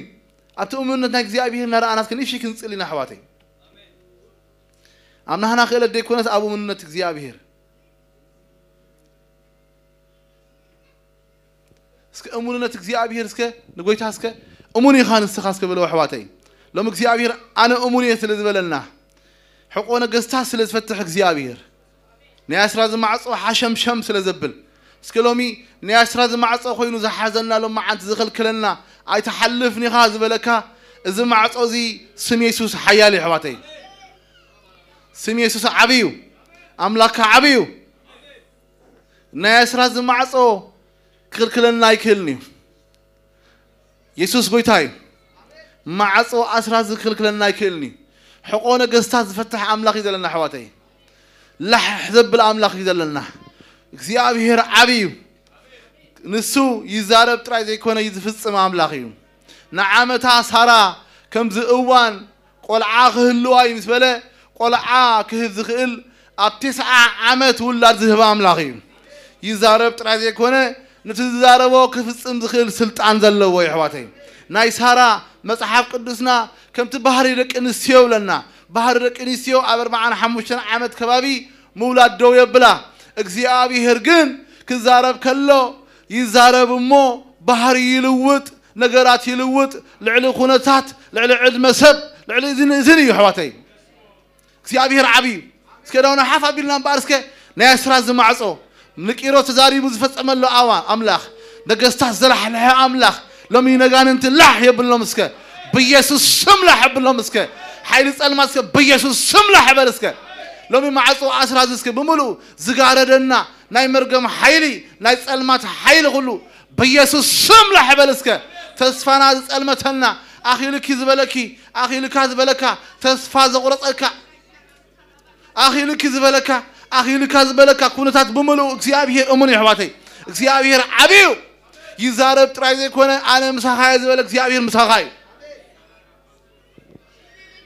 ኣብቲ እሙንነት ናይ እግዚኣብሔር እናረኣና እስከ ንእሽተይ ክንጽሊ ኢና ኣሕዋተይ። ኣብ ናህና ክእለት ዘይኮነስ ኣብ እሙንነት እግዚኣብሔር። እስከ እሙንነት እግዚኣብሔር፣ እስከ ንጎይታ እስከ እሙን ኢኻ ንስኻ እስከ በልዎ ኣሕዋተይ። ሎም እግዚኣብሔር ኣነ እሙን እየ ስለ ዝበለና፣ ሕቆ ነገስታት ስለ ዝፈትሕ እግዚኣብሔር፣ ናይ ኣስራዚ ማዕጾ ሓሸምሸም ስለ ዘብል፣ እስከ ሎሚ ናይ ኣስራዚ ማዕጾ ኮይኑ ዝሓዘና፣ ሎም መዓንቲ ዝኸልክለና፣ ኣይትሓልፍን ኢኻ ዝበለካ፣ እዚ ማዕጾ እዚ ስም የሱስ ሓያል እዩ ኣሕዋተይ። ስም የሱስ ዓቢ እዩ። ኣምላኽካ ዓቢ እዩ። ናይ ኣስራዚ ማዕጾ ክኽልክለና ኣይክእልን እዩ። የሱስ ጎይታ እዩ። ማዕጾ ኣስራዚ ክኽልክለና ኣይክእልን እዩ። ሕቆ ነገስታት ዝፈትሕ ኣምላኽ እዩ ዘለና ኣሕዋተይ። ላሕ ዘብል ኣምላኽ እዩ ዘለና። እግዚኣብሔር ዓቢ እዩ። ንሱ ይዛረብ ጥራይ ዘይኮነ፣ እዩ ዝፍጽም ኣምላኽ እዩ። ንዓመታ ሳራ ከምዚ እዋን ቆልዓ ክህልዋ እዩ ምስ በለ፣ ቆልዓ ክህብ ዝኽእል፣ ኣብ ተስዓ ዓመት ውላድ ዝህብ ኣምላኽ እዩ። ይዛረብ ጥራይ ዘይኮነ፣ ነቲ ዝዛረቦ ክፍጽም ዝኽእል ስልጣን ዘለዎ እዩ ኣሕዋተይ። ናይ ሳራ መጽሓፍ ቅዱስና ከምቲ ባህሪ ደቂ ኣንስትዮ ይብለና። ባህሪ ደቂ ኣንስትዮ ኣብ ኣርብዓን ሓሙሽተን ዓመት ከባቢ ምውላድ ደው የብላ። እግዚኣብሔር ግን ክዛረብ ከሎ ይዛረብ እሞ ባህሪ ይልውጥ፣ ነገራት ይልውጥ፣ ልዕሊ ኩነታት፣ ልዕሊ ዕድመ ሰብ፣ ልዕሊ እዝን እዝን እዩ ኣሕዋተይ። እግዚኣብሔር ዓብዩ። እስከ ዳውና ሓፍ ኣቢልና እምበኣር እስከ ናይ ኣስራ ዝማዕጾ ንቂሮ ተዛሪቡ ዝፈጸመሉ ኣዋ ኣምላኽ፣ ነገስታት ዘላሕለሐ ኣምላኽ ሎሚ ነጋንንቲ ላሕ የብሎም እስከ ብኢየሱስ ስም ላሕ የብሎም እስከ ሓይሊ ጸልማት እስከ ብኢየሱስ ስም ላሕ በል እስከ ሎሚ ማዕጾ ኣስራ እዚ እስከ ብምሉኡ ዝጋረደና ናይ መርገም ሓይሊ ናይ ጸልማት ሓይሊ ኩሉ ብኢየሱስ ስም ላሕ በል እስከ ተስፋና ዝጸልመተና ኣኺልኪ ዝበለኪ ኣኺልካ ዝበለካ ተስፋ ዘቑረጸካ ኣኺልኪ ዝበለካ ኣኺልካ ዝበለካ ኩነታት ብምልኡ እግዚኣብሔር እሙን እዩ ኣሕዋተይ እግዚኣብሔር ዓብዩ ይዛረብ ጥራይ ዘይኮነ ኣነ ምሳኻ እየ ዝበለ እግዚኣብሔር ምሳኻ እዩ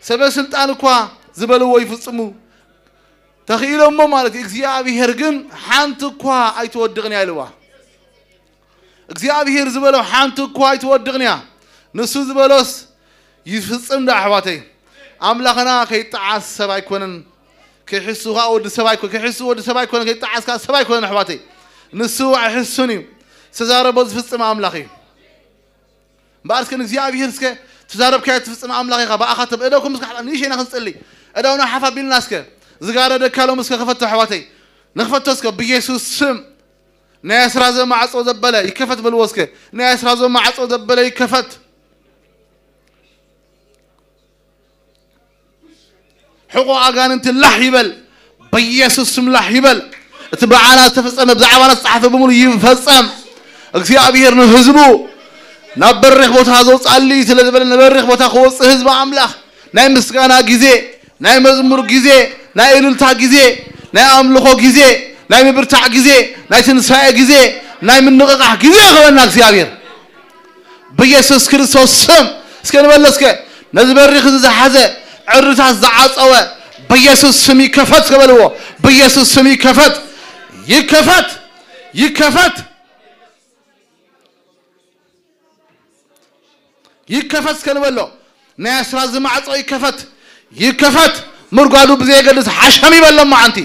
ሰበ ስልጣን እኳ ዝበልዎ ይፍጽሙ ተኽኢሎሞ ማለት እዩ እግዚኣብሔር ግን ሓንቲ እኳ ኣይትወድቕን እያ ኢልዋ እግዚኣብሔር ዝበሎ ሓንቲ እኳ ኣይትወድቕን እያ ንሱ ዝበሎስ ይፍጽም ዳ ኣሕዋተይ ኣምላኽና ከይጠዓስ ሰብ ኣይኮነን ክሕሱ ከዓ ወዲ ሰብ ኣይኮነ ክሕሱ ወዲ ሰብ ኣይኮነ ከይጠዓስ ከዓ ሰብ ኣይኮነን ኣሕዋተይ ንሱ ኣይሕሱን እዩ ዝተዛረቦ ዝፍጽም ኣምላኽ እዩ እምበኣር እስከ ንእግዚኣብሔር እስከ ተዛረብካዮ ትፍጽም ኣምላኽ ኢኻ ብኣኻ ተብ እደኩም እስከ ንእሸና ክንጽሊ እዳውና ሓፍ ኣቢልና እስከ ዝጋረደካ ሎም እስከ ክፈቶ ኣሕዋተይ ንክፈቶ እስከ ብኢየሱስ ስም ናይ ኣስራ ዘማዕጾ ዘበለ ይከፈት በልዎ እስከ ናይ ኣስራ ዘማዕጾ ዘበለ ይከፈት ሕቆ ኣጋንንቲ ላሕ ይበል በኢየሱስ ስም ላሕ ይበል እቲ ብዓና ዝተፈጸመ ብዛዕባና ዝተጻሓፈ ብምሉ ይፈጸም እግዚኣብሔር ንህዝቡ ናብ በሪኽ ቦታ ዘውፅኣሊ ስለ ዝበለ ንበሪኽ ቦታ ክወፅእ ህዝቢ ኣምላኽ ናይ ምስጋና ግዜ ናይ መዝሙር ግዜ ናይ እልልታ ግዜ ናይ ኣምልኾ ግዜ ናይ ምብርታዕ ግዜ ናይ ትንሳኤ ግዜ ናይ ምንቕቓሕ ግዜ ይኸበና እግዚኣብሔር ብኢየሱስ ክርስቶስ ስም እስከ ንበሎ እስከ ነዚ በሪኽ እዚ ዝሓዘ ዕርታት ዝዓጸወ ብኢየሱስ ስም ይከፈት ከበልዎ ብኢየሱስ ስም ይከፈት ይከፈት ይከፈት ይከፈት እስከ ንበሎ ናይ ኣስራ ዝማዕጾ ይከፈት ይከፈት ምርጓዱ ብዘየገድስ ሓሸም ይበሎም መዓንቲ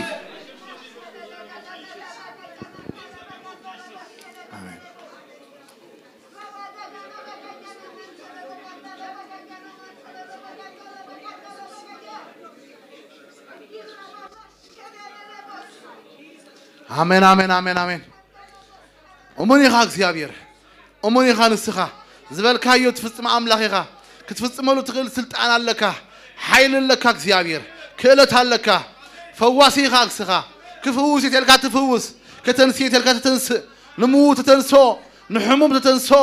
ኣሜን ኣሜን ኣሜን ኣሜን እሙን ኢኻ እግዚኣብሔር እሙን ኢኻ ንስኻ ዝበልካዮ ትፍጽም ኣምላኽ ኢኻ ክትፍጽመሉ ትኽእል ስልጣን ኣለካ ሓይሊ ኣለካ እግዚኣብሔር ክእለት ኣለካ ፈዋሲ ኢኻ ንስኻ ክፍውስ የተልካ ትፍውስ ከተንስእ የተልካ ተተንስእ ንምዉት ተተንስኦ ንሕሙም ተተንስኦ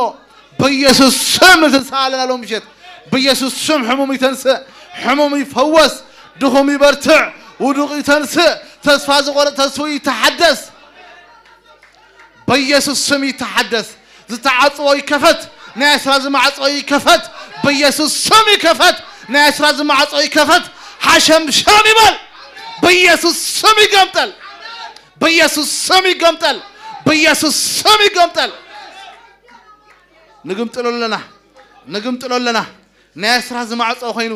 በኢየሱስ ስም ንትንስእ ኣለና ሎም ምሸት በኢየሱስ ስም ሕሙም ይተንስእ ሕሙም ይፈወስ ድኹም ይበርትዕ ውዱቕ ይተንስእ ተስፋ ዝቆረጥ ተስፉ ይተሓደስ በኢየሱስ ስም ይተሓደስ ዝተዓጽዎ ይከፈት ናይ ኣስራ ዝማዕጾ ይከፈት በኢየሱስ ስም ይከፈት ናይ ኣስራ ዝማዕጾ ይከፈት ሓሸምሸም ይበል በኢየሱስ ስም ይገምጠል በኢየሱስ ስም ይገምጠል በኢየሱስ ስም ይገምጠል ንግምጥሎ ኣለና ንግምጥሎ ኣለና ናይ ኣስራ ዝማዕጾ ኮይኑ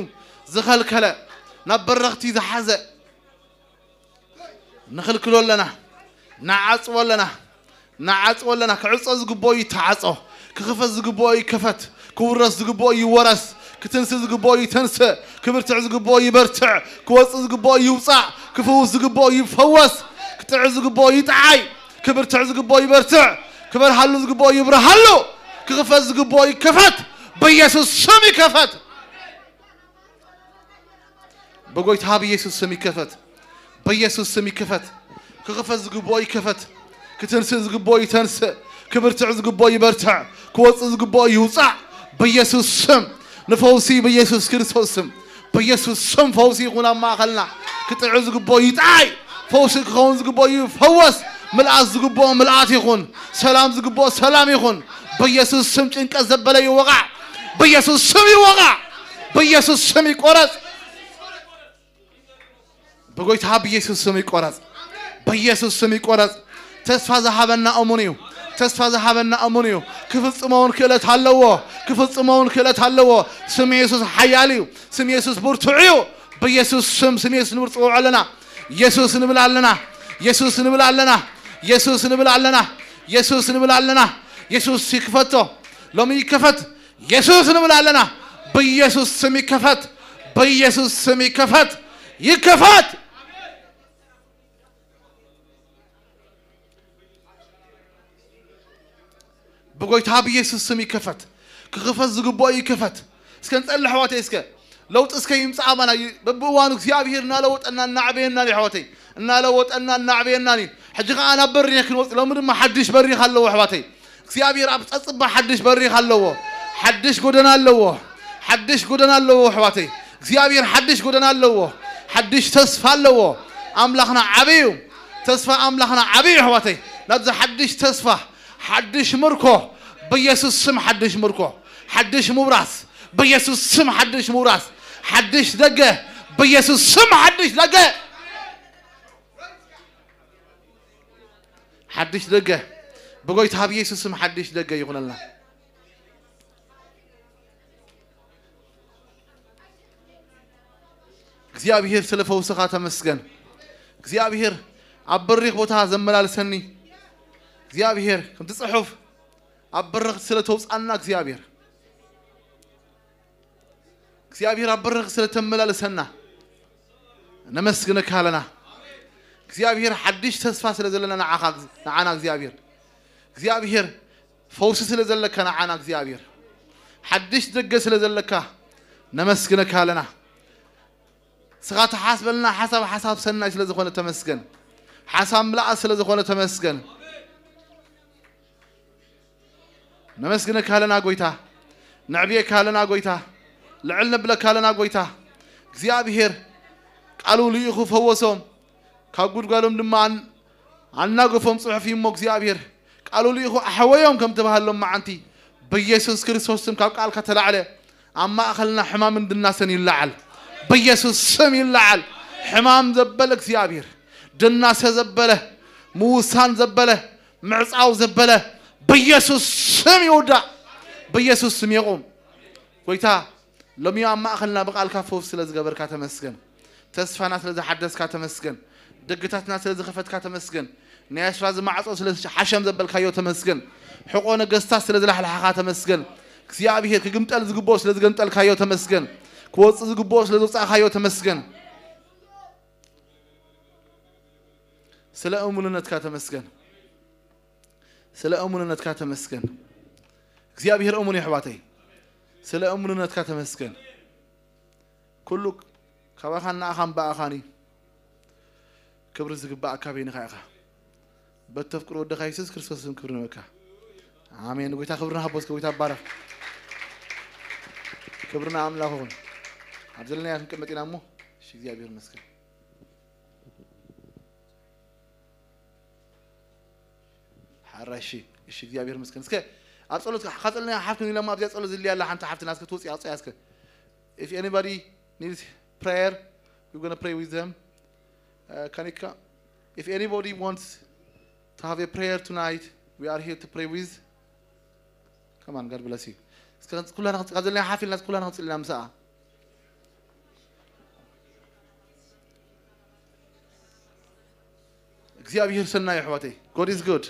ዝኸልከለ ናብ በረኽቲ ዝሓዘ ንኽልክሎ ኣለና ንዓጽዎ ኣለና ንዓጽዎ ኣለና ክዕጾ ዝግብኦ ይተዓጾ ክኽፈት ዝግብኦ ይከፈት ክውረስ ዝግብኦ ይወረስ ክትንስእ ዝግብኦ ይተንስእ ክብርትዕ ዝግብኦ ይበርትዕ ክወፅእ ዝግብኦ ይውፃእ ክፍውስ ዝግብኦ ይፈወስ ክጥዕ ዝግብኦ ይጥዓይ ክብርትዕ ዝግብኦ ይበርትዕ ክበርሃሉ ዝግብኦ ይብርሃሉ ክኽፈት ዝግብኦ ይከፈት በኢየሱስ ስም ይከፈት በጎይታ ብኢየሱስ ስም ይከፈት በኢየሱስ ስም ይከፈት ክኽፈት ዝግብኦ ይከፈት ክትንስእ ዝግብኦ ይተንስእ ክብርትዕ ዝግብኦ ይበርትዕ ክወፅእ ዝግብኦ ይውፃእ በኢየሱስ ስም ንፈውሲ በኢየሱስ ክርስቶስ ስም በኢየሱስ ስም ፈውሲ ይኹን ኣብ ማእኸልና ክጥዕ ዝግብኦ ይጣይ ፈውሲ ክኸውን ዝግብኦ ይፈወስ ምልኣት ዝግብኦ ምልኣት ይኹን ሰላም ዝግብኦ ሰላም ይኹን በኢየሱስ ስም ጭንቀት ዘበለ ይወቓዕ በኢየሱስ ስም ይወቓዕ በኢየሱስ ስም ይቆረጽ በጎይታ በኢየሱስ ስም ይቆረጽ በኢየሱስ ስም ይቆረጽ ተስፋ ዝሃበና እሙን እዩ ተስፋ ዝሃበና እሙን እዩ ክፍጽመውን ክእለት ኣለዎ ክፍጽመውን ክእለት ኣለዎ ስም የሱስ ሓያል እዩ ስም የሱስ ብርቱዕ እዩ በኢየሱስ ስም ስም የሱስ ንብርጽዎ ኣለና የሱስ ንብል ኣለና የሱስ ንብል ኣለና። የሱስ ንብል ኣለና። የሱስ ንብል ኣለና። የሱስ ይክፈቶ። ሎሚ ይከፈት። የሱስ ንብል ኣለና። ብየሱስ ስም ይከፈት። ብየሱስ ስም ይከፈት። ይከፈት። ብጎይታ ብየሱስ ስም ይከፈት። ክኽፈት ዝግብኦ ይከፈት። እስከ ንጸሊ ኣሕዋተይ እስከ። ለውጢ እስከ ይምጻእ ኣባና። በብእዋኑ እግዚኣብሔር እናለወጠና እናዕበየና እዩ ኣሕዋተይ። እናለወጠና እናዕበየና እዩ። ሕጂ ኸዓ ናብ በሪኽ ክንወጽእ። ሎሚ ድማ ሓድሽ በሪኽ ኣለዎ ኣሕዋተይ። እግዚኣብሔር ኣብ ጸጽባ ሓድሽ በሪኽ ኣለዎ። ሓድሽ ጎደና ኣለዎ። ሓድሽ ጎደና ኣለዎ ኣሕዋተይ። እግዚኣብሔር ሓድሽ ጎደና ኣለዎ። ሓድሽ ተስፋ ኣለዎ። ኣምላኽና ዓብዩ። ተስፋ ኣምላኽና ዓብዩ ኣሕዋተይ። ናብዚ ሓድሽ ተስፋ ሓድሽ ምርኮ ብየሱስ ስም ሓድሽ ምርኮ ሓድሽ ምውራስ ብየሱስ ስም ሓድሽ ምውራስ ሓድሽ ደገ ብየሱስ ስም ሓድሽ ደገ ሓድሽ ደገ ብጎይታ ብየሱስ ስም ሓድሽ ደገ ይኹነልና። እግዚኣብሔር ስለ ፈውስኻ ተመስገን። እግዚኣብሔር ኣብ በሪኽ ቦታ ዘመላልሰኒ እግዚኣብሔር ከምቲ ጽሑፍ ኣብ በረኽቲ ስለ ተውጻና እግዚኣብሔር እግዚኣብሔር ኣብ በረኽቲ ስለ ተመላልሰና ነመስግነካ ኣለና። እግዚኣብሔር ሓድሽ ተስፋ ስለ ዘለና ንዓኻ ንዓና እግዚኣብሔር እግዚኣብሔር ፈውሲ ስለ ዘለካ ንዓና እግዚኣብሔር ሓድሽ ደገ ስለ ዘለካ ነመስግነካ ኣለና። ስኻ ትሓስበልና ሓሳብ ሓሳብ ሰናይ ስለ ዝኾነ ተመስገን። ሓሳብ ምልኣት ስለ ዝኾነ ተመስገን። ነመስግነካ ኣለና ጎይታ። ነዕብየካ ኣለና ጎይታ። ልዕል ነብለካ ኣለና ጎይታ። እግዚኣብሔር ቃሉ ልኢኹ ፈወሶም። ካብ ጉድጓዶም ድማ ኣን- ኣናገፎም ጽሑፍ እዩ እሞ እግዚኣብሔር ቃሉ ልኢኹ ኣሕወዮም ከም ተባሃሎም መዓንቲ ብኢየሱስ ክርስቶስ ስም ካብ ቃልካ ተላዕለ ኣብ ማእኸልና ሕማምን ድናሰን ይለዓል። ብኢየሱስ ስም ይለዓል። ሕማም ዘበለ እግዚኣብሔር ድናሰ ዘበለ ምውሳን ዘበለ ምዕጻው ዘበለ ብኢየሱስ ስም ይውዳእ። ብኢየሱስ ስም ይቑም። ጎይታ ሎሚ ኣብ ማእኸልና ብቓልካ ፈውስ ስለ ዝገበርካ ተመስገን። ተስፋና ስለ ዝሓደስካ ተመስገን። ደገታትና ስለ ዝኸፈትካ ተመስገን። ናይ ኣስራ ዝማዕጾ ስለ ሓሸም ዘበልካዮ ተመስገን። ሕቆ ነገስታት ስለ ዝላሕላሕኻ ተመስገን። እግዚኣብሔር ክግምጠል ዝግብኦ ስለ ዝገምጠልካዮ ተመስገን። ክወጽእ ዝግብኦ ስለ ዘውጻእካዮ ተመስገን። ስለ እሙንነትካ ተመስገን። ስለ እሙንነትካ ተመስገን። እግዚኣብሔር እሙን እዩ ኣሕዋተይ። ስለ እሙንነትካ ተመስገን። ኩሉ ካባኻን ንኣኻን ብኣኻን እዩ። ክብሪ ዝግባእካ በይንኻ ኢኻ። በተፍቅሮ ወድኻ የሱስ ክርስቶስ ስም ክብሪ ንበካ። ኣሜን። ጎይታ ክብሪ ንሃቦ እስከ ጎይታ ይባረኽ። ክብሪ ንኣምላኽ ይኹን። ኣብ ዘለናዮ ክንቅመጥ ኢና እሞ እሺ እግዚኣብሔር ይመስገን። ሓራይ እሺ እሺ እግዚኣብሔር ይመስገን። እስከ ኣብ ጸሎት ካብ ዘለናዮ ሓፍቲ ንለማ ኣብዚኣ ጸሎት ዝልያ ኣላ ሓንቲ ሓፍትና እስከ ትወጽእ ኣውጽያ እስከ If anybody needs prayer, we're going to pray with them. Uh, can you come? If anybody wants to have a prayer tonight, we are here to pray with. Come on, God bless you. እስከ ኩላና ክንጽ- ካብ ዘለና ሓፍ ኢልና ኩላና ክንጽልና ምሳኣ እግዚኣብሔር ሰናይ ኣሕዋተይ። God is good.